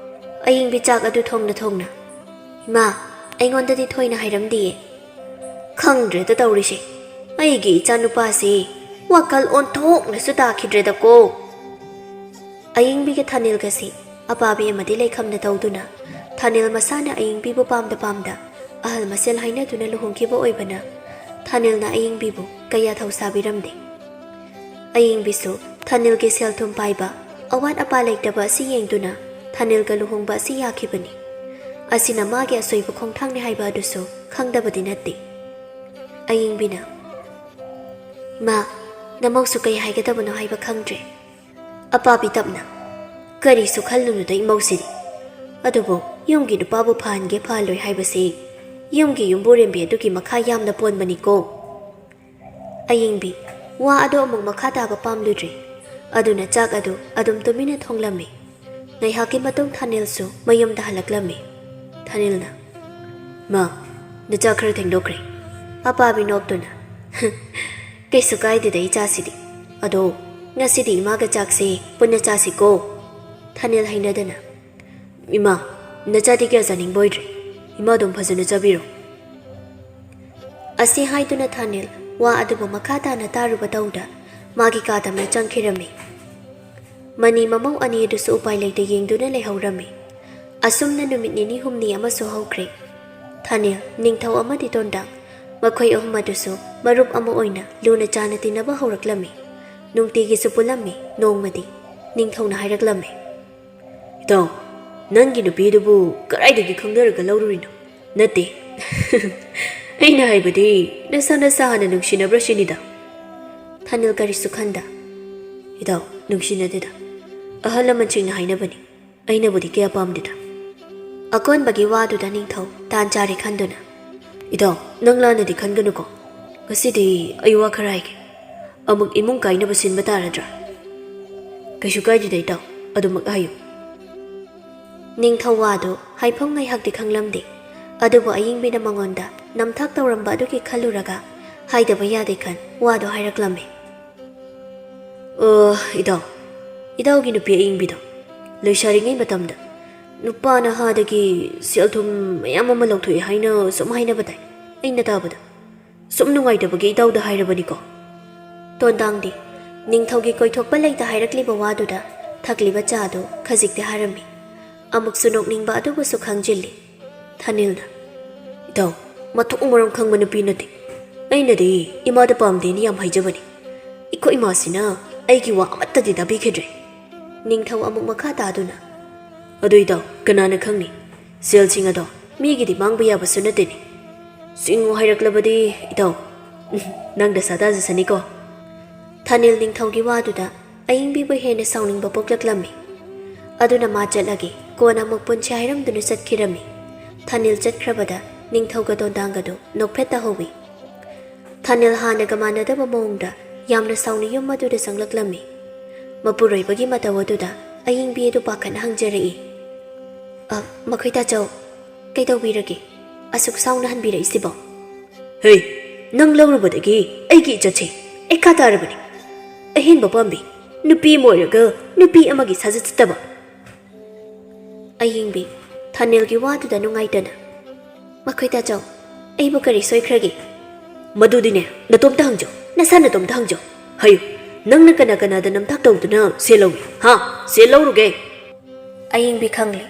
ꯑꯌꯤꯡꯕꯤ ꯆꯥꯛ ꯑꯗꯨ ꯊꯣꯡꯅ ꯊꯣꯡꯅ꯫ ꯏꯃꯥ, ꯑꯩꯉꯣꯟꯗꯗꯤ ꯊꯣꯏꯅ ꯍꯥꯏꯔꯝꯗꯤꯌꯦ꯫ ꯈꯪꯗ꯭ꯔꯦꯗ ꯇꯧꯔꯤꯁꯦ꯫ ꯑꯩꯒꯤ ꯏꯆꯥꯅꯨꯄꯥꯁꯤ ꯋꯥꯈꯜ ꯑꯣꯟꯊꯣꯛꯅꯁꯨ ꯇꯥꯈꯤꯗ꯭ꯔꯦꯗꯀꯣ꯫ ꯑꯌꯤꯡꯕꯤꯒ ꯊꯥꯅꯤꯜꯒꯁꯤ ꯑꯄꯥꯕꯤ ꯑꯃꯗꯤ ꯂꯩꯈꯝꯅ ꯇꯧꯗꯨꯅ, ꯊꯥꯅꯤꯜ ꯃꯁꯥꯅ ꯑꯌꯤꯡꯕꯤꯕꯨ ꯄꯥꯝꯗ ꯄꯥꯝꯗ ꯑꯍꯜ ꯃꯁꯦꯜ ꯍꯥꯏꯅꯗꯨꯅ ꯂꯨꯍꯣꯡꯈꯤꯕ ꯑꯣꯏꯕꯅ, ꯊꯥꯅꯤꯜꯅ ꯑꯌꯤꯡꯕꯤꯕꯨ ꯀꯌꯥ ꯊꯧꯁꯥꯕꯤꯔꯝꯗꯦ꯫ ꯑꯌꯤꯡꯕꯤꯁꯨ ꯊꯥꯅꯤꯜꯒꯤ ꯁꯦꯜ ꯊꯨꯝ ꯄꯥꯏꯕ, ꯑꯋꯥꯠ ꯑꯄꯥ ꯂꯩꯇꯕ ꯑꯁꯤ ꯌꯦꯡꯗꯨꯅ ꯊꯥꯅꯤꯜꯒ ꯂꯨꯍꯣꯡꯕ ꯑꯁꯤ ꯌꯥꯈꯤꯕꯅꯤ꯫ ꯑꯁꯤꯅ ꯃꯥꯒꯤ ꯑꯁꯣꯏꯕ ꯈꯣꯡꯊꯥꯡꯅꯤ ꯍꯥꯏꯕ ꯑꯗꯨꯁꯨ ꯈꯪꯗꯕꯗꯤ ꯅꯠꯇꯦ꯫ ꯑꯌꯤꯡꯕꯤꯅ, "ꯏꯃꯥ, ꯅꯃꯧꯁꯨ ꯀꯩ ꯍꯥꯏꯒꯗꯕꯅꯣ ꯍꯥꯏꯕ ꯈꯪꯗ꯭ꯔꯦ꯫" ꯑꯄꯥꯕꯤ ꯇꯞꯅ, "ꯀꯔꯤꯁꯨ ꯈꯜꯂꯨꯅꯨꯗ ꯏꯃꯧꯁꯤꯗꯤ꯫ ꯑꯗꯨꯕꯨ ꯌꯨꯝꯒꯤ ꯅꯨꯄꯥꯕꯨ ꯐꯍꯟꯒꯦ ꯐꯍꯜꯂꯣꯏ ꯍꯥꯏꯕꯁꯤ ꯌꯨꯝꯒꯤ ꯌꯨꯝꯕꯨꯔꯦꯝꯕꯤ ꯑꯗꯨꯒꯤ ꯃꯈꯥ ꯌꯥꯝꯅ ꯄꯣꯟꯕꯅꯤꯀꯣ꯫" ꯑꯌꯤꯡꯕꯤ ꯋꯥ ꯑꯗꯨ ꯑꯃꯨꯛ ꯃꯈꯥ ꯇꯥꯕ ꯄꯥꯝꯂꯨꯗ꯭ꯔꯦ꯫ ꯑꯗꯨꯅ ꯆꯥꯛ ꯑꯗꯨ ꯑꯗꯨꯝ ꯇꯨꯃꯤꯟꯅ ꯊꯣꯡꯂꯝꯃꯤ꯫ ꯉꯥꯏꯍꯥꯛꯀꯤ ꯃꯇꯨꯡ ꯊꯥꯅꯤꯜꯁꯨ ꯃꯌꯨꯝꯗ ꯍꯜꯂꯛꯂꯝꯃꯤ꯫ ꯊꯥꯅꯤꯜꯅ, "ꯃꯥ, ꯅꯆꯥ ꯈꯔ ꯊꯦꯡꯗꯣꯛꯈ꯭ꯔꯦ꯫" ꯑꯄꯥꯕꯤ ꯅꯣꯛꯇꯨꯅ, "ꯀꯩꯁꯨ ꯀꯥꯏꯗꯦꯗ ꯏꯆꯥꯁꯤꯗꯤ꯫ ꯑꯗꯣ ꯉꯁꯤꯗꯤ ꯏꯃꯥꯒ ꯆꯥꯛꯁꯦ ꯄꯨꯟꯅ ꯆꯥꯁꯤꯀꯣ꯫" ꯊꯥꯅꯤꯜ ꯍꯩꯅꯗꯅ, "ꯏꯃꯥ, ꯅꯆꯥꯗꯤ ꯀꯌꯥ ꯆꯥꯅꯤꯡꯕ ꯑꯣꯏꯗ꯭ꯔꯦ꯫ ꯏꯃꯥ ꯑꯗꯨꯝ ꯐꯖꯅ ꯆꯥꯕꯤꯔꯣ꯫" ꯑꯁꯤ ꯍꯥꯏꯗꯨꯅ ꯊꯥꯅꯤꯜ ꯋꯥ ꯑꯗꯨꯕꯨ ꯃꯈꯥ ꯇꯥꯅ ꯇꯥꯔꯨꯕ ꯇꯧꯗ ꯃꯥꯒꯤ ꯀꯥꯗ ꯑꯃ ꯆꯪꯈꯤꯔꯝꯃꯤ꯫ ꯃꯅꯤ ꯃꯃꯧ ꯑꯅꯤ ꯑꯗꯨꯁꯨ ꯎꯄꯥꯏ ꯂꯩꯇ ꯌꯦꯡꯗꯨꯅ ꯂꯩꯍꯧꯔꯝꯃꯤ꯫ ꯑꯁꯨꯝꯅ ꯅꯨꯃꯤꯠ ꯅꯤꯅꯤ ꯍꯨꯝꯅꯤ ꯑꯃꯁꯨ ꯍꯧꯈ꯭ꯔꯦ꯫ ꯊꯥꯅꯤꯜ, ꯅꯤꯡꯊꯧ ꯑꯃꯗꯤ ꯇꯣꯟꯗꯥꯡ, ꯃꯈꯣꯏ ꯑꯍꯨꯝ ꯑꯗꯨꯁꯨ ꯃꯔꯨꯞ ꯑꯃ ꯑꯣꯏꯅ ꯂꯨꯅ ꯆꯥꯅ ꯇꯤꯟꯅꯕ ꯍꯧꯔꯛꯂꯝꯃꯤ꯫ ꯅꯨꯡꯇꯤꯒꯤꯁꯨ ꯄꯨꯜꯂꯝꯃꯤ꯫ ꯅꯣꯡꯃꯗꯤ ꯅꯤꯡꯊꯧꯅ ꯍꯥꯏꯔꯛꯂꯝꯃꯤ, "ꯏꯇꯥꯎ, ꯅꯪꯒꯤ ꯅꯨꯄꯤꯗꯨꯕꯨ ꯀꯗꯥꯏꯗꯒꯤ ꯈꯪꯅꯔꯒ ꯂꯧꯔꯨꯔꯤꯅꯣ?" "ꯅꯠꯇꯦ, ꯑꯩꯅ ꯍꯥꯏꯕꯗꯤ ꯅꯁꯥ ꯅꯁꯥ ꯍꯥꯟꯅ ꯅꯨꯡꯁꯤꯅꯕ꯭ꯔꯥ ꯁꯤꯅꯤꯗ꯫" ꯊꯥꯅꯤꯜ ꯀꯔꯤꯁꯨ ꯈꯟꯗ, "ꯏꯇꯥꯎ, ꯅꯨꯡꯁꯤꯅꯗꯦꯗ꯫ ꯑꯍꯜ ꯂꯃꯟꯁꯤꯡꯅ ꯍꯥꯏꯅꯕꯅꯤ, ꯑꯩꯅꯕꯨꯗꯤ ꯀꯌꯥ ꯄꯥꯝꯗꯦꯗ"꯫ ꯑꯀꯣꯟꯕꯒꯤ ꯋꯥꯗꯨꯗ ꯅꯤꯡꯊꯧ ꯇꯥꯟ ꯆꯥꯔꯦ ꯈꯟꯗꯨꯅ, "ꯏꯇꯥꯎ, ꯅꯪ ꯂꯥꯟꯅꯗꯤ ꯈꯟꯒꯅꯨꯀꯣ꯫ ꯉꯁꯤꯗꯤ ꯑꯩ ꯋꯥ ꯈꯔ ꯍꯥꯏꯒꯦ꯫ ꯑꯃꯨꯛ ꯏꯃꯨꯡ ꯀꯥꯏꯅꯕ ꯁꯤꯟꯕ ꯇꯥꯔꯗ꯭ꯔꯥ?" "ꯀꯩꯁꯨ ꯀꯥꯏꯗꯦꯗ ꯏꯇꯥꯎ, ꯑꯗꯨꯃꯛ ꯍꯥꯏꯌꯨ"꯫ ꯅꯤꯡꯊꯧ ꯋꯥꯗꯨ ꯍꯥꯏꯐꯝ ꯉꯥꯏꯍꯥꯛꯇꯤ ꯈꯪꯂꯝꯗꯦ, ꯑꯗꯨꯕꯨ ꯑꯌꯤꯡꯕꯤꯅ ꯃꯉꯣꯟꯗ ꯅꯝꯊꯥꯛ ꯇꯧꯔꯝꯕ ꯑꯗꯨꯒꯤ ꯈꯜꯂꯨꯔꯒ ꯍꯥꯏꯗꯕ ꯌꯥꯗꯦ ꯈꯟ ꯋꯥꯗꯨ ꯍꯥꯏꯔꯛꯂꯝꯃꯤ꯫ "ꯑ, ꯏꯇꯥꯎ, ꯏꯇꯥꯎꯒꯤ ꯅꯨꯄꯤ ꯑꯌꯤꯡꯕꯤꯗꯣ ꯂꯩꯁꯥꯔꯤꯉꯩ ꯃꯇꯝꯗ ꯅꯨꯄꯥ ꯅꯍꯥꯗꯒꯤ ꯁꯦꯜ ꯊꯨꯝ ꯃꯌꯥꯝ ꯑꯃ ꯂꯧꯊꯣꯛꯑꯦ ꯍꯥꯏꯅ ꯁꯨꯝ ꯍꯥꯏꯅꯕ ꯇꯥꯏ, ꯑꯩꯅ ꯇꯥꯕꯗ꯫ ꯁꯨꯝ ꯅꯨꯡꯉꯥꯏꯇꯕꯒꯤ ꯏꯇꯥꯎꯗ ꯍꯥꯏꯔꯕꯅꯤꯀꯣ"꯫ ꯇꯣꯟꯗꯥꯡꯗꯤ ꯅꯤꯡꯊꯧꯒꯤ ꯀꯣꯏꯊꯣꯛꯄ ꯂꯩꯇ ꯍꯥꯏꯔꯛꯂꯤꯕ ꯋꯥꯗꯨꯗ ꯊꯛꯂꯤꯕ ꯆꯥꯗꯨ ꯈꯖꯤꯛꯇꯤ ꯍꯥꯏꯔꯝꯃꯤ꯫ ꯑꯃꯨꯛꯁꯨ ꯅꯣꯛꯅꯤꯡꯕ ꯑꯗꯨꯕꯨꯁꯨ ꯈꯪꯖꯤꯜꯂꯤ꯫ ꯊꯥꯅꯤꯜꯅ, "ꯏꯇꯥꯎ, ꯃꯊꯣꯡ ꯃꯔꯝ ꯈꯪꯕ ꯅꯨꯄꯤ ꯅꯠꯇꯦ꯫ ꯑꯩꯅꯗꯤ ꯏꯃꯥꯗ ꯄꯥꯝꯗꯦꯅ ꯌꯥꯝ ꯍꯥꯏꯖꯕꯅꯤ꯫ ꯑꯩꯈꯣꯏ ꯏꯃꯥꯁꯤꯅ ꯑꯩꯒꯤ ꯋꯥ ꯑꯃꯠꯇꯗꯤ ꯇꯥꯕꯤꯈꯤꯗ꯭ꯔꯦ"꯫ ꯅꯤꯡꯊꯧ ꯑꯃꯨꯛ ꯃꯈꯥ ꯇꯥꯗꯨꯅ, "ꯑꯗꯨ ꯏꯇꯥꯎ, ꯀꯅꯥꯅ ꯈꯪꯅꯤ? ꯁꯦꯜꯁꯤꯡ ꯑꯗꯣ ꯃꯤꯒꯤꯗꯤ ꯃꯥꯡꯕ ꯌꯥꯕꯁꯨ ꯅꯠꯇꯦꯅꯦ꯫ ꯆꯤꯡꯉꯨ ꯍꯥꯏꯔꯛꯂꯕꯗꯤ ꯏꯇꯥꯎ, ꯅꯪ ꯗꯁꯥ ꯇꯥꯖꯁꯅꯤꯀꯣ"꯫ ꯊꯥꯅꯤꯜ ꯅꯤꯡꯊꯧꯒꯤ ꯋꯥꯗꯨꯗ ꯑꯌꯤꯡꯕꯤꯕꯨ ꯍꯦꯟꯅ ꯁꯥꯎꯅꯤꯡꯕ ꯄꯣꯛꯂꯛꯂꯝꯃꯤ꯫ ꯑꯗꯨꯅ ꯃꯥ ꯆꯠꯂꯒꯦ, ꯀꯣꯟꯅ ꯑꯃꯨꯛ ꯄꯨꯟꯁꯤ ꯍꯥꯏꯔꯝꯗꯨꯅ ꯆꯠꯈꯤꯔꯝꯃꯤ꯫ ꯊꯥꯅꯤꯜ ꯆꯠꯈ꯭ꯔꯕꯗ ꯅꯤꯡꯊꯧꯒ ꯗꯣꯟꯗꯥꯡꯒꯗꯨ ꯅꯣꯛꯐꯦꯠ ꯇꯥꯍꯧꯋꯤ꯫ ꯊꯥꯅꯤꯜ ꯍꯥꯟꯅꯒ ꯃꯥꯟꯅꯗꯕ ꯃꯑꯣꯡꯗ ꯌꯥꯝꯅ ꯁꯥꯎꯅ ꯌꯨꯝ ꯑꯗꯨꯗ ꯆꯪꯂꯛꯂꯝꯃꯤ꯫ ꯃꯄꯨꯔꯣꯏꯕꯒꯤ ꯃꯇꯧ ꯑꯗꯨꯗ ꯑꯌꯤꯡꯕꯤ ꯑꯗꯨ ꯄꯥꯈꯠꯅ ꯍꯪꯖꯔꯛꯏ, "ꯑ, ꯃꯈꯣꯏ ꯇꯥꯆꯧ, ꯀꯩꯗꯧꯕꯤꯔꯒꯦ? ꯑꯁꯨꯛ ꯁꯥꯎꯅ ꯍꯟꯕꯤꯔꯛꯏꯁꯤꯕꯣ?" "ꯍꯦ, ꯅꯪ ꯂꯧꯔꯨꯕꯗꯒꯤ ꯑꯩꯒꯤ ꯏꯖꯠꯁꯦ ꯑꯩꯈꯥ ꯇꯥꯔꯕꯅꯤ꯫ ꯑꯍꯦꯟꯕ ꯄꯥꯝꯕꯤ, ꯅꯨꯄꯤ ꯑꯃ ꯑꯣꯏꯔꯒ ꯅꯨꯄꯤ ꯑꯃꯒꯤ ꯁꯥꯖꯠ ꯆꯠꯇꯕ"꯫ ꯑꯌꯤꯡꯕꯤ, ꯊꯥꯅꯤꯜꯒꯤ ꯋꯥꯗꯨꯗ ꯅꯨꯡꯉꯥꯏꯇꯅ, "ꯃꯈꯣꯏ ꯇꯥꯆꯧ, ꯑꯩꯕꯨ ꯀꯔꯤ ꯁꯣꯏꯈ꯭ꯔꯒꯦ?" "ꯃꯗꯨꯗꯤꯅꯦ, ꯅꯇꯣꯝꯇ ꯍꯪꯖꯧ, ꯅꯁꯥ ꯅꯇꯣꯝꯇ ꯍꯪꯖꯧ꯫ ꯍꯥꯏꯌꯨ, ꯅꯪꯅ ꯀꯅꯥ ꯀꯅꯥꯗ ꯅꯝꯊꯥꯛ ꯇꯧꯗꯨꯅ ꯁꯦꯜ ꯂꯧꯏ? ꯍꯥ? ꯁꯦꯜ ꯂꯧꯔꯨꯒꯦ?" ꯑꯌꯤꯡꯕꯤ ꯈꯪꯂꯦ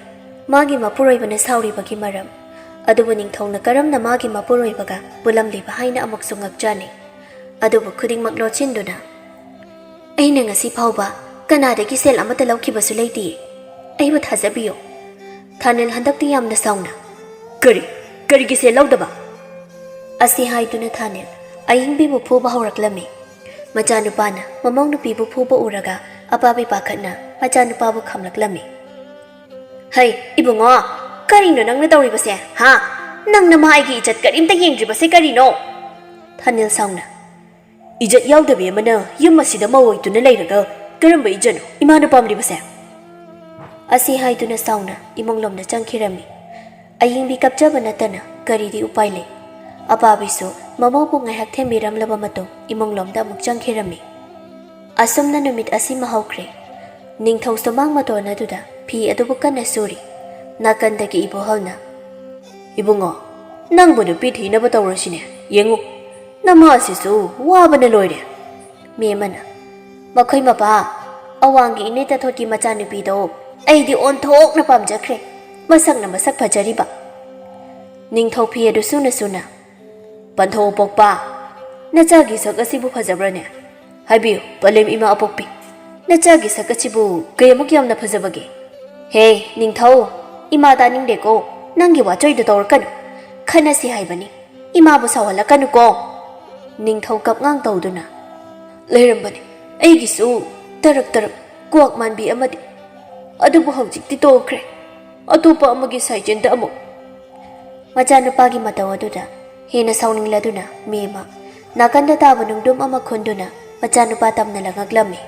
ꯃꯥꯒꯤ ꯃꯄꯨꯔꯣꯏꯕꯅ ꯁꯥꯎꯔꯤꯕꯒꯤ ꯃꯔꯝ꯫ ꯑꯗꯨꯕꯨ ꯅꯤꯡꯊꯧꯅ ꯀꯔꯝꯅ ꯃꯥꯒꯤ ꯃꯄꯨꯔꯣꯏꯕꯒ ꯄꯨꯜꯂꯝꯂꯤꯕ ꯍꯥꯏꯅ ꯑꯃꯨꯛꯁꯨ ꯉꯛꯆꯅꯤ꯫ ꯑꯗꯨꯕꯨ ꯈꯨꯗꯤꯡꯃꯛ ꯂꯣꯠꯁꯤꯟꯗꯨꯅ, "ꯑꯩꯅ ꯉꯁꯤ ꯐꯥꯎꯕ ꯀꯅꯥꯗꯒꯤ ꯁꯦꯜ ꯑꯃꯠꯇ ꯂꯧꯈꯤꯕꯁꯨ ꯂꯩꯇꯦ꯫ ꯑꯩꯕꯨ ꯊꯥꯖꯕꯤꯌꯨ"꯫ ꯊꯥꯅꯤꯜ ꯍꯟꯗꯛꯇꯤ ꯌꯥꯝꯅ ꯁꯥꯎꯅ, "ꯀꯔꯤ? ꯀꯔꯤꯒꯤ ꯁꯦꯜ ꯂꯧꯗꯕ?" ꯑꯁꯤ ꯍꯥꯏꯗꯨꯅ ꯊꯥꯅꯤꯜ ꯑꯌꯤꯡꯕꯤꯕꯨ ꯐꯨꯕ ꯍꯧꯔꯛꯂꯝꯃꯤ꯫ ꯃꯆꯥꯅꯨꯄꯥꯅ ꯃꯃꯧ ꯅꯨꯄꯤꯕꯨ ꯐꯨꯕ ꯎꯔꯒ ꯑꯄꯥꯕꯤ ꯄꯥꯈꯠꯅ ꯃꯆꯥꯅꯨꯄꯥꯕꯨ ꯈꯥꯝꯂꯛꯂꯝꯃꯤ꯫ "ꯍꯩ, ꯏꯕꯨꯡꯉꯣ, ꯀꯔꯤꯅꯣ ꯅꯪꯅ ꯇꯧꯔꯤꯕꯁꯦ, ꯍꯥ? ꯅꯪꯅ ꯃꯥ ꯑꯩꯒꯤ ꯏꯖꯠ ꯀꯔꯤꯝꯇ ꯌꯦꯡꯗ꯭ꯔꯤꯕꯁꯦ ꯀꯔꯤꯅꯣ?" ꯊꯥꯅꯤꯜ ꯁꯥꯎꯅ, "ꯏꯖꯠ ꯌꯥꯎꯗꯕꯤ ꯑꯃꯅ ꯌꯨꯝ ꯑꯁꯤꯗ ꯃꯧ ꯑꯣꯏꯗꯨꯅ ꯂꯩꯔꯒ ꯀꯔꯝꯕ ꯏꯖꯠꯅꯣ ꯏꯃꯥꯅ ꯄꯥꯝꯂꯤꯕꯁꯦ?" ꯑꯁꯤ ꯍꯥꯏꯗꯨꯅ ꯁꯥꯎꯅ ꯏꯃꯨꯡꯂꯣꯝꯗ ꯆꯪꯈꯤꯔꯝꯃꯤ꯫ ꯑꯌꯤꯡꯕꯤ ꯀꯞꯆꯕ ꯅꯠꯇꯅ ꯀꯔꯤꯗꯤ ꯎꯄꯥꯏ ꯂꯩ? ꯑꯄꯥꯕꯤꯁꯨ ꯃꯃꯧꯕꯨ ꯉꯥꯏꯍꯥꯛ ꯊꯦꯝꯕꯤꯔꯝꯂꯕ ꯃꯇꯨꯡ ꯏꯃꯨꯡꯂꯣꯝꯗ ꯑꯃꯨꯛ ꯆꯪꯈꯤꯔꯝꯃꯤ꯫ ꯑꯁꯨꯝꯅ ꯅꯨꯃꯤꯠ ꯑꯁꯤꯃ ꯍꯧꯈ꯭ꯔꯦ꯫ ꯅꯤꯡꯊꯧ ꯁꯨꯃꯥꯡ ꯃꯇꯣꯟ ꯑꯗꯨꯗ ꯐꯤ ꯑꯗꯨꯕꯨ ꯀꯟꯅ ꯁꯨꯔꯤ꯫ ꯅꯥꯀꯟꯗꯒꯤ ꯏꯕꯣꯍꯜꯅ, "ꯏꯕꯨꯡꯉꯣ, ꯅꯪꯕꯨ ꯅꯨꯄꯤ ꯊꯤꯅꯕ ꯇꯧꯔꯁꯤꯅꯦ꯫ ꯌꯦꯡꯉꯨ, ꯅꯃꯥ ꯑꯁꯤꯁꯨ ꯋꯥꯕꯅ ꯂꯣꯏꯔꯦ꯫" ꯃꯦꯝꯃꯅ, "ꯃꯈꯣꯏ ꯃꯄꯥ, ꯑꯋꯥꯡꯒꯤ ꯏꯅꯦ ꯇꯥꯊꯣꯠꯀꯤ ꯃꯆꯥꯅꯨꯄꯤꯗꯣ ꯑꯩꯗꯤ ꯑꯣꯟꯊꯣꯛꯅ ꯄꯥꯝꯖꯈ꯭ꯔꯦ꯫ ꯃꯁꯛꯅ ꯃꯁꯛ ꯐꯖꯔꯤꯕ꯫" ꯅꯤꯡꯊꯧ ꯐꯤ ꯑꯗꯨ ꯁꯨꯅ ꯁꯨꯅ, "ꯄꯟꯊꯧ ꯑꯄꯣꯛꯄ, ꯅꯆꯥꯒꯤ ꯁꯛ ꯑꯁꯤꯕꯨ ꯐꯖꯕ꯭ꯔꯅꯦ? ꯍꯥꯏꯕꯤꯌꯨ, ꯄꯂꯦꯝ ꯏꯃꯥ ꯑꯄꯣꯛꯄꯤ, ꯅꯆꯥꯒꯤ ꯁꯛ ꯑꯁꯤꯕꯨ ꯀꯌꯥꯃꯨꯛ ꯌꯥꯝꯅ ꯐꯖꯕꯒꯦ?" "ꯍꯦ, ꯅꯤꯡꯊꯧ, ꯏꯃꯥ ꯇꯥꯅꯤꯡꯗꯦꯀꯣ, ꯅꯪꯒꯤ ꯋꯥꯆꯣꯏꯗꯣ ꯇꯧꯔꯛꯀꯅꯨ꯫ ꯈꯟꯅꯁꯤ ꯍꯥꯏꯕꯅꯤ, ꯏꯃꯥꯕꯨ ꯁꯥꯎꯍꯜꯂꯛꯀꯅꯨꯀꯣ꯫" ꯅꯤꯡꯊꯧ ꯀꯞꯉꯥꯡ ꯇꯧꯗꯨꯅ, "ꯂꯩꯔꯝꯕꯅꯤ ꯑꯩꯒꯤꯁꯨ ꯇꯔꯛ ꯇꯔꯛ ꯀ꯭ꯋꯥꯛ ꯃꯥꯟꯕꯤ ꯑꯃꯗꯤ, ꯑꯗꯨꯕꯨ ꯍꯧꯖꯤꯛꯇꯤ ꯇꯣꯛꯈ꯭ꯔꯦ꯫ ꯑꯇꯣꯞꯄ ꯑꯃꯒꯤ ꯁꯥꯏꯖꯦꯟꯗ ꯑꯃꯨꯛ꯫" ꯃꯆꯥꯅꯨꯄꯥꯒꯤ ꯃꯇꯧ ꯑꯗꯨꯗ ꯍꯦꯟꯅ ꯁꯥꯎꯅꯤꯡꯂꯗꯨꯅ ꯃꯦꯝꯃ ꯅꯥꯀꯟꯗ ꯇꯥꯕ ꯅꯨꯡꯗꯨꯝ ꯑꯃ ꯈꯨꯟꯗꯨꯅ ꯃꯆꯥꯅꯨꯄꯥ ꯇꯝꯅ ꯂꯪꯉꯛꯂꯝꯃꯤ꯫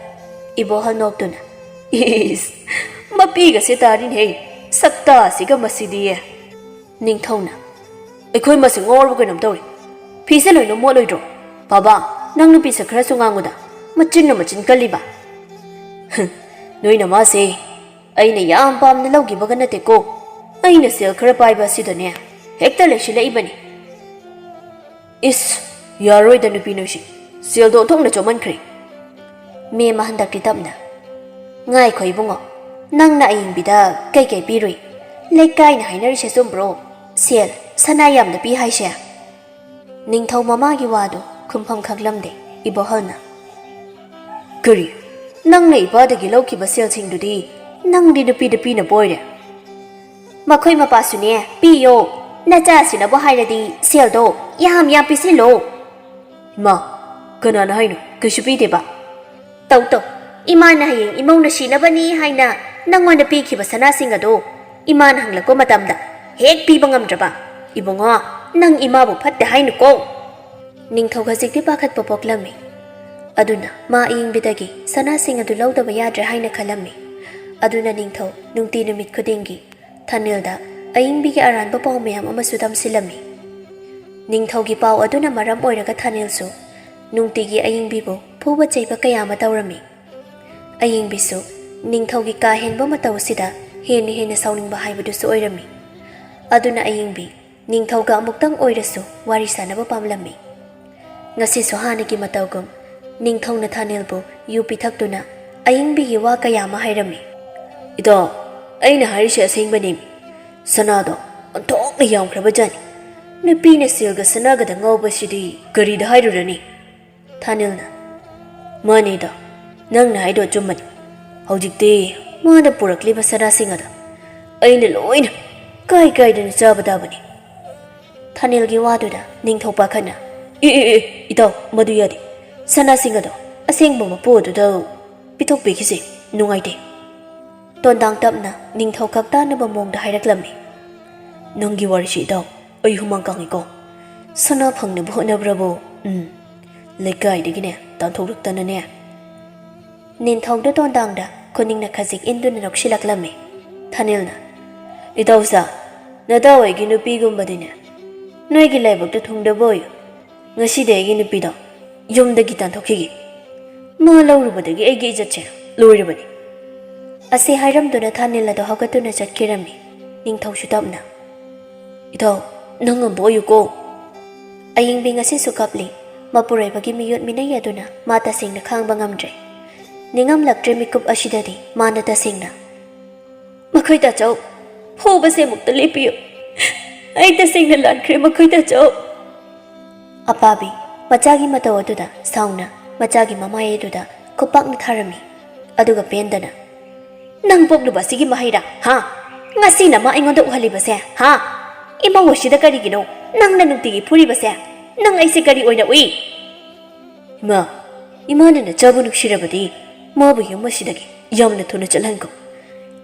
ꯏꯕꯣꯍꯜ ꯅꯣꯛꯇꯨꯅ, "ꯏꯁ, ꯃꯄꯤꯒꯁꯦ ꯇꯥꯔꯤꯅꯦꯍꯦ, ꯁꯛꯇꯥꯁꯤꯒ ꯃꯁꯤꯗꯤ!" ꯅꯤꯡꯊꯧꯅ, "ꯑꯩꯈꯣꯏ ꯃꯁꯦ ꯉꯥꯎꯔꯕ ꯀꯩꯅꯣꯝ ꯇꯧꯔꯦ꯫ ꯐꯤꯁꯦ ꯂꯣꯏꯅ ꯃꯣꯠꯂꯣꯏꯗ꯭ꯔꯣ? ꯕꯥꯕꯥ, ꯅꯪ ꯅꯨꯄꯤ ꯁꯛ ꯈꯔꯁꯨ ꯉꯥꯡꯉꯨꯗ, ꯃꯆꯤꯟꯅ ꯃꯆꯤꯟ ꯀꯜꯂꯤꯕ꯫" "ꯍꯝ, ꯅꯣꯏ ꯅꯃꯥꯁꯦ ꯑꯩꯅ ꯌꯥꯝ ꯄꯥꯝꯅ ꯂꯧꯈꯤꯕꯒ ꯅꯠꯇꯦꯀꯣ꯫ ꯑꯩꯅ ꯁꯦꯜ ꯈꯔ ꯄꯥꯏꯕ ꯑꯁꯤꯗꯅꯦ ꯍꯦꯛꯇ ꯂꯩꯁꯤꯜꯂꯛꯏꯕꯅꯤ꯫" "ꯏꯁ, ꯌꯥꯔꯣꯏꯗ ꯅꯨꯄꯤ ꯅꯣꯏꯁꯤ, ꯁꯦꯜꯗꯣ ꯑꯣꯟꯊꯣꯛꯅ ꯆꯣꯞꯃꯟꯈ꯭ꯔꯦ꯫" ꯃꯦꯝꯃ ꯍꯟꯗꯛꯇꯤ ꯇꯞꯅ, "ꯉꯥꯏꯈꯣ ꯏꯕꯨꯡꯉꯣ, ꯅꯪꯅ ꯑꯌꯤꯡꯕꯤꯗ ꯀꯩꯀꯩ ꯄꯤꯔꯨꯏ? ꯂꯩꯀꯥꯏꯅ ꯍꯥꯏꯅꯔꯤꯁꯦ ꯆꯨꯝꯕ꯭ꯔꯣ? ꯁꯦꯜ, ꯁꯅꯥ ꯌꯥꯝꯅ ꯄꯤ ꯍꯥꯏꯁꯦ?" ꯅꯤꯡꯊꯧ ꯃꯃꯥꯒꯤ ꯋꯥꯗꯨ ꯈꯨꯝꯐꯝ ꯈꯪꯂꯝꯗꯦ꯫ ꯏꯕꯣꯍꯜꯅ, "ꯀꯔꯤ? ꯅꯪꯅ ꯏꯄꯥꯗꯒꯤ ꯂꯧꯈꯤꯕ ꯁꯦꯜꯁꯤꯡꯗꯨꯗꯤ ꯅꯪꯗꯤ ꯅꯨꯄꯤꯗ ꯄꯤꯅꯕ ꯑꯣꯏꯔꯦ?" "ꯃꯈꯣꯏ ꯃꯄꯥꯁꯨꯅꯦ, ꯄꯤꯌꯣ꯫ ꯅꯆꯥꯁꯤꯅꯕꯨ ꯍꯥꯏꯔꯗꯤ ꯁꯦꯜꯗꯣ ꯌꯥꯝ ꯌꯥꯝ ꯄꯤꯁꯤꯜꯂꯣ꯫" "ꯏꯃꯥ, "ꯀꯅꯥꯅ ꯍꯥꯏꯅꯣ? ꯀꯩꯁꯨ ꯄꯤꯗꯦꯕ?" "ꯇꯧ ꯇꯧ, ꯏꯃꯥꯅ ꯍꯌꯦꯡ ꯏꯃꯧꯅ ꯁꯤꯅꯕꯅꯤ ꯍꯥꯏꯅ ꯅꯪꯉꯣꯟꯗ ꯄꯤꯈꯤꯕ ꯁꯅꯥꯁꯤꯡ ꯑꯗꯣ ꯏꯃꯥꯅ ꯍꯪꯂꯛꯄ ꯃꯇꯝꯗ ꯍꯦꯛ ꯄꯤꯕ ꯉꯝꯗ꯭ꯔꯕ? ꯏꯕꯨꯡꯉꯣ, ꯅꯪ ꯏꯃꯥꯕꯨ ꯐꯠꯇꯦ ꯍꯥꯏꯅꯨꯀꯣ!" ꯅꯤꯡꯊꯧ ꯍꯧꯖꯤꯛꯇꯤ ꯄꯥꯈꯠꯄ ꯄꯣꯛꯂꯝꯃꯤ꯫ ꯑꯗꯨꯅ ꯃꯥ ꯑꯏꯪꯕꯤꯗꯒꯤ ꯁꯅꯥꯁꯤꯡ ꯑꯗꯨ ꯂꯧꯗꯕ ꯌꯥꯗ꯭ꯔꯦ ꯍꯥꯏꯅ ꯈꯜꯂꯝꯃꯤ꯫ ꯑꯗꯨꯅ ꯅꯤꯡꯊꯧ ꯅꯨꯡꯇꯤ ꯅꯨꯃꯤꯠ ꯈꯨꯗꯤꯡꯒꯤ ꯊꯥꯅꯤꯜꯗ ꯑꯏꯪꯕꯤꯒꯤ ꯑꯔꯥꯟꯕ ꯄꯥꯎ ꯃꯌꯥꯝ ꯑꯃꯁꯨ ꯇꯝꯁꯤꯜꯂꯝꯃꯤ꯫ ꯅꯤꯡꯊꯧꯒꯤ ꯄꯥꯎ ꯑꯗꯨꯅ ꯃꯔꯝ ꯑꯣꯏꯔꯒ ꯊꯥꯅꯤꯜꯁꯨ ꯅꯨꯡꯇꯤꯒꯤ ꯑꯏꯪꯕꯤꯕꯨ ꯐꯨꯕ ꯆꯩꯕ ꯀꯌꯥ ꯑꯃ ꯇꯧꯔꯝꯃꯤ꯫ ꯑꯏꯪꯕꯤꯁꯨ ꯅꯤꯡꯊꯧꯒꯤ ꯀꯥ ꯍꯦꯟꯕ ꯃꯇꯧ ꯑꯁꯤꯗ ꯍꯦꯟꯅ ꯍꯦꯟꯅ ꯁꯥꯎꯅꯤꯡꯕ ꯍꯥꯏꯕꯗꯨꯁꯨ ꯑꯣꯏꯔꯝꯃꯤ꯫ ꯑꯗꯨꯅ ꯑꯏꯪꯕꯤ ꯅꯤꯡꯊꯧꯒ ꯑꯃꯨꯛꯇꯪ ꯑꯣꯏꯔꯁꯨ ꯋꯥꯔꯤ ꯁꯥꯟꯅꯕ ꯄꯥꯝꯂꯝꯃꯤ꯫ ꯉꯁꯤꯁꯨ ꯍꯥꯟꯅꯒꯤ ꯃꯇꯧꯒꯨꯝ ꯅꯤꯡꯊꯧꯅ ꯊꯥꯅꯤꯜꯕꯨ ꯌꯨ ꯄꯤꯊꯛꯇꯨꯅ ꯑꯏꯪꯕꯤꯒꯤ ꯋꯥ ꯀꯌꯥ ꯑꯃ ꯍꯥꯏꯔꯝꯃꯤ꯫ "ꯏꯇꯥꯎ, ꯑꯩꯅ ꯍꯥꯏꯔꯤꯁꯦ ꯑꯁꯦꯡꯕꯅꯤ꯫ ꯁꯅꯥꯗꯣ ꯑꯣꯟꯊꯣꯛꯅ ꯌꯥꯝꯈ꯭ꯔꯕꯖꯥꯠꯅꯤ꯫ ꯅꯨꯄꯤꯅ ꯁꯤꯜꯒ ꯁꯅꯥꯒꯗ ꯉꯥꯎꯕꯁꯤꯗꯤ ꯀꯔꯤꯗ ꯍꯥꯏꯔꯨꯔꯅꯤ?" ꯊꯥꯅꯤꯜꯅ, "ꯃꯥꯅꯦꯗ, ꯅꯪꯅ ꯍꯥꯏꯗꯣ ꯑꯆꯨꯝꯕꯅꯤ꯫ ꯍꯧꯖꯤꯛꯇꯤ ꯃꯥꯅ ꯄꯨꯔꯛꯂꯤꯕ ꯁꯅꯥꯁꯤꯡ ꯑꯗꯣ ꯑꯩꯅ ꯂꯣꯏꯅ ꯀꯥꯏ ꯀꯥꯏꯗꯅ ꯆꯥꯕ ꯇꯥꯕꯅꯤ?" ꯊꯥꯅꯤꯜꯒꯤ ꯋꯥꯗꯨꯗ ꯅꯤꯡꯊꯧ ꯄꯥꯈꯠꯅ, "ꯑꯦ, ꯑꯦ, ꯑꯦ, ꯏꯇꯥꯎ, ꯃꯗꯨ ꯌꯥꯗꯦ꯫ ꯁꯅꯥꯁꯤꯡ ꯑꯗꯣ ꯑꯁꯦꯡꯕ ꯃꯄꯨ ꯑꯗꯨꯗ ꯄꯤꯊꯣꯛꯄꯤꯈꯤꯁꯦ, ꯅꯨꯡꯉꯥꯏꯇꯦ꯫" ꯇꯣꯟꯗꯥꯡ ꯇꯞꯅ ꯅꯤꯡꯊꯧ ꯈꯛ ꯇꯥꯅꯕ ꯃꯑꯣꯡꯗ ꯍꯥꯏꯔꯛꯂꯝꯃꯤ꯫ "ꯅꯪꯒꯤ ꯋꯥꯔꯤꯁꯤ, ꯏꯇꯥꯎ, ꯑꯩ ꯍꯨꯃꯥꯡ ꯀꯥꯡꯉꯤꯀꯣ꯫ ꯁꯅꯥ ꯐꯪꯅꯕ ꯍꯣꯠꯅꯕ꯭ꯔꯕꯨ, ꯎꯝ, ꯂꯩꯀꯥꯏꯗꯒꯤꯅꯦ ꯇꯥꯟꯊꯣꯛꯂꯛꯇꯅꯅꯦ꯫" ꯅꯤꯡꯊꯧꯗꯨ ꯇꯣꯟꯗꯥꯡꯗ ꯈꯨꯅꯤꯡꯅ ꯈꯖꯤꯛ ꯏꯟꯗꯨꯅ ꯅꯣꯛꯁꯤꯜꯂꯛꯂꯝꯃꯤ꯫ ꯊꯥꯅꯤꯜꯅ, "ꯏꯇꯥꯎꯁꯥ, ꯅꯇꯥꯎ ꯑꯩꯒꯤ ꯅꯨꯄꯤꯒꯨꯝꯕꯗꯤꯅꯦ ꯅꯣꯏꯒꯤ ꯂꯥꯏꯕꯛꯇ ꯊꯨꯡꯗꯕ ꯑꯣꯏꯌꯨ꯫ ꯉꯁꯤꯗꯤ ꯑꯩꯒꯤ ꯅꯨꯄꯤꯗꯣ ꯌꯨꯝꯗꯒꯤ ꯇꯥꯟꯊꯣꯛꯈꯤꯒꯦ꯫ ꯃꯥ ꯂꯧꯔꯨꯕꯗꯒꯤ ꯑꯩꯒꯤ ꯏꯖꯠꯁꯦ ꯂꯣꯏꯔꯕꯅꯤ꯫" ꯑꯁꯤ ꯍꯥꯏꯔꯝꯗꯨꯅ ꯊꯥꯅꯤꯜ ꯑꯗꯨ ꯍꯧꯒꯠꯇꯨꯅ ꯆꯠꯈꯤꯔꯝꯃꯤ꯫ ꯅꯤꯡꯊꯧꯁꯨ ꯇꯞꯅ, "ꯏꯇꯥꯎ, ꯅꯪ ꯉꯝꯕ ꯑꯣꯏꯌꯨꯀꯣ꯫" ꯑꯌꯤꯡꯕꯤ ꯉꯁꯤꯁꯨ ꯀꯞꯂꯤ꯫ ꯃꯄꯨꯔꯣꯏꯕꯒꯤ ꯃꯤꯑꯣꯠ ꯃꯤꯅꯩ ꯑꯗꯨꯅ ꯃꯥ ꯇꯁꯦꯡꯅ ꯈꯥꯡꯕ ꯉꯝꯗ꯭ꯔꯦ꯫ ꯅꯤꯡꯉꯝꯂꯛꯇ꯭ꯔꯦ ꯃꯤꯀꯨꯞ ꯑꯁꯤꯗꯗꯤ ꯃꯥꯅ ꯇꯁꯦꯡꯅ꯫ "ꯃꯈꯣꯏ ꯇꯥꯆꯧ, ꯐꯨꯕꯁꯦ ꯑꯃꯨꯛꯇ ꯂꯦꯞꯄꯤꯌꯨ꯫ ꯑꯩ ꯇꯁꯦꯡꯅ ꯂꯥꯟꯈ꯭ꯔꯦ, ꯃꯈꯣꯏ ꯇꯥꯆꯧ꯫" ꯑꯄꯥꯕꯤ ꯃꯆꯥꯒꯤ ꯃꯇꯧ ꯑꯗꯨꯗ ꯁꯥꯎꯅ ꯃꯆꯥꯒꯤ ꯃꯃꯥꯏ ꯑꯗꯨꯗ ꯈꯨꯄꯥꯛꯅ ꯊꯥꯔꯝꯃꯤ꯫ ꯑꯗꯨꯒ ꯄꯦꯟꯗꯅ, "ꯅꯪ ꯄꯣꯛꯂꯨꯕ ꯑꯁꯤꯒꯤ ꯃꯍꯩꯔꯥ, ꯍꯥ? ꯉꯁꯤꯅ ꯃꯥ ꯑꯩꯉꯣꯟꯗ ꯎꯍꯜꯂꯤꯕꯁꯦ, ꯍꯥ? ꯏꯃꯧ ꯑꯁꯤꯗ ꯀꯔꯤꯒꯤꯅꯣ ꯅꯪꯅ ꯅꯨꯡꯇꯤꯒꯤ ꯐꯨꯔꯤꯕꯁꯦ? ꯅꯪ ꯑꯩꯁꯦ ꯀꯔꯤ ꯑꯣꯏꯅ ꯎꯏ?" ꯏꯃꯥ, ꯏꯃꯥꯅ ꯅꯆꯥꯕꯨ ꯅꯨꯡꯁꯤꯔꯕꯗꯤ ꯃꯥꯕꯨ ꯌꯨꯝ ꯑꯁꯤꯗꯒꯤ ꯌꯥꯝꯅ ꯊꯨꯅ ꯆꯠꯍꯟꯈꯣ꯫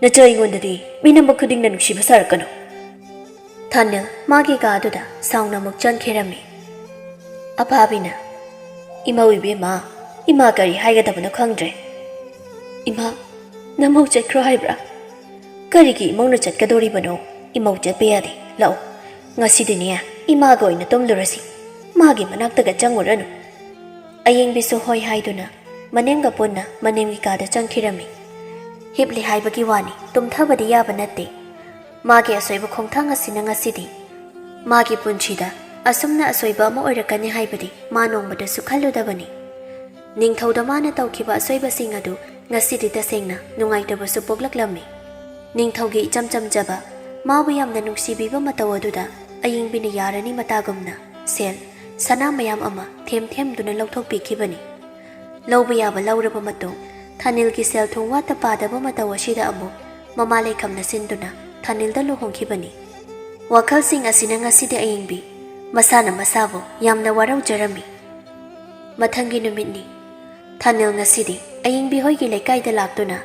ꯅꯆꯥ ꯑꯩꯉꯣꯟꯗꯗꯤ ꯃꯤꯅꯝꯕ ꯈꯨꯗꯤꯡꯅ ꯅꯨꯡꯁꯤꯕ ꯁꯥꯔꯛꯀꯅꯨ꯫ ꯊꯥꯅꯤꯜ ꯃꯥꯒꯤ ꯀꯥꯗꯨꯗ ꯁꯥꯎꯅ ꯑꯃꯨꯛ ꯆꯪꯈꯤꯔꯝꯃꯤ꯫ ꯑꯄꯥꯕꯤꯅ, "ꯏꯃꯧ ꯏꯕꯦꯝꯃ, ꯏꯃꯥ ꯀꯔꯤ ꯍꯥꯏꯒꯗꯕꯅꯣ ꯈꯪꯗ꯭ꯔꯦ꯫ ꯏꯃꯥ, ꯅꯃꯧ ꯆꯠꯈ꯭ꯔꯣ ꯍꯥꯏꯕ꯭ꯔꯥ? ꯀꯔꯤꯒꯤ ꯏꯃꯧꯅ ꯆꯠꯀꯗꯧꯔꯤꯕꯅꯣ? ꯏꯃꯧ ꯆꯠꯄ ꯌꯥꯗꯦ꯫ ꯂꯥꯛꯑꯣ, ꯉꯁꯤꯗꯤꯅꯦ ꯏꯃꯥꯒ ꯑꯣꯏꯅ ꯇꯨꯝꯂꯨꯔꯁꯤ꯫ ꯃꯥꯒꯤ ꯃꯅꯥꯛꯇꯒ ꯆꯪꯉꯨꯔꯅꯨ꯫" ꯑꯌꯤꯡꯕꯤꯁꯨ ꯍꯣꯏ ꯍꯥꯏꯗꯨꯅ ꯃꯅꯦꯝꯒ ꯄꯨꯟꯅ ꯃꯅꯦꯝꯒꯤ ꯀꯥꯗ ꯆꯪꯈꯤꯔꯝꯃꯤ꯫ ꯍꯤꯞꯂꯤ ꯍꯥꯏꯕꯒꯤ ꯋꯥꯅꯤ, ꯇꯨꯝꯊꯕꯗꯤ ꯌꯥꯕ ꯅꯠꯇꯦ꯫ ꯃꯥꯒꯤ ꯑꯁꯣꯏꯕ ꯈꯣꯡꯊꯥꯡ ꯑꯁꯤꯅ ꯉꯁꯤꯗꯤ ꯃꯥꯒꯤ ꯄꯨꯟꯁꯤꯗ ꯑꯁꯨꯝꯅ ꯑꯁꯣꯏꯕ ꯑꯃ ꯑꯣꯏꯔꯛꯀꯅꯤ ꯍꯥꯏꯕꯗꯤ ꯃꯥ ꯅꯣꯡꯃꯇꯁꯨ ꯈꯜꯂꯨꯗꯕꯅꯤ꯫ ꯅꯤꯡꯊꯧꯗ ꯃꯥꯅ ꯇꯧꯈꯤꯕ ꯑꯁꯣꯏꯕꯁꯤꯡ ꯑꯗꯨ ꯉꯁꯤꯗꯤ ꯇꯁꯦꯡꯅ ꯅꯨꯡꯉꯥꯏꯇꯕꯁꯨ ꯄꯣꯛꯂꯛꯂꯝꯃꯤ꯫ ꯅꯤꯡꯊꯧꯒꯤ ꯏꯆꯝ ꯆꯝꯖꯕ, ꯃꯥꯕꯨ ꯌꯥꯝꯅ ꯅꯨꯡꯁꯤꯕꯤꯕ ꯃꯇꯧ ꯑꯗꯨꯗ ꯑꯌꯤꯡꯕꯤꯅ ꯌꯥꯔꯅꯤ ꯃꯇꯥꯒꯨꯝꯅ ꯁꯦꯜ, ꯁꯅꯥ ꯃꯌꯥꯝ ꯑꯃ ꯊꯦꯝ ꯊꯦꯝꯗꯨꯅ ꯂꯧꯊꯣꯛꯄꯤꯈꯤꯕꯅꯤ꯫ ꯂꯧꯕ ꯌꯥꯕ ꯂꯧꯔꯕ ꯃꯇꯨꯡ, ꯊꯥꯅꯤꯜꯒꯤ ꯁꯦꯜ ꯊꯨꯝ ꯋꯥꯠꯇ ꯄꯥꯗꯕ ꯃꯇꯧ ꯑꯁꯤꯗ ꯑꯃꯨꯛ ꯃꯃꯥ ꯂꯩꯈꯝꯅ ꯁꯤꯟꯗꯨꯅ ꯊꯥꯅꯤꯜꯗ ꯂꯨꯍꯣꯡꯈꯤꯕꯅꯤ꯫ ꯋꯥꯈꯜꯁꯤꯡ ꯑꯁꯤꯅ ꯉꯁꯤꯗꯤ ꯑꯌꯤꯡꯕꯤ ꯃꯁꯥꯅ ꯃꯁꯥꯕꯨ ꯌꯥꯝꯅ ꯋꯥꯔꯧꯖꯔꯝꯃꯤ꯫ ꯃꯊꯪꯒꯤ ꯅꯨꯃꯤꯠꯅꯤ꯫ ꯊꯥꯅꯤꯜ ꯉꯁꯤꯗꯤ ꯑꯌꯤꯡꯕꯤ ꯍꯣꯏꯒꯤ ꯂꯩꯀꯥꯏꯗ ꯂꯥꯛꯇꯨꯅ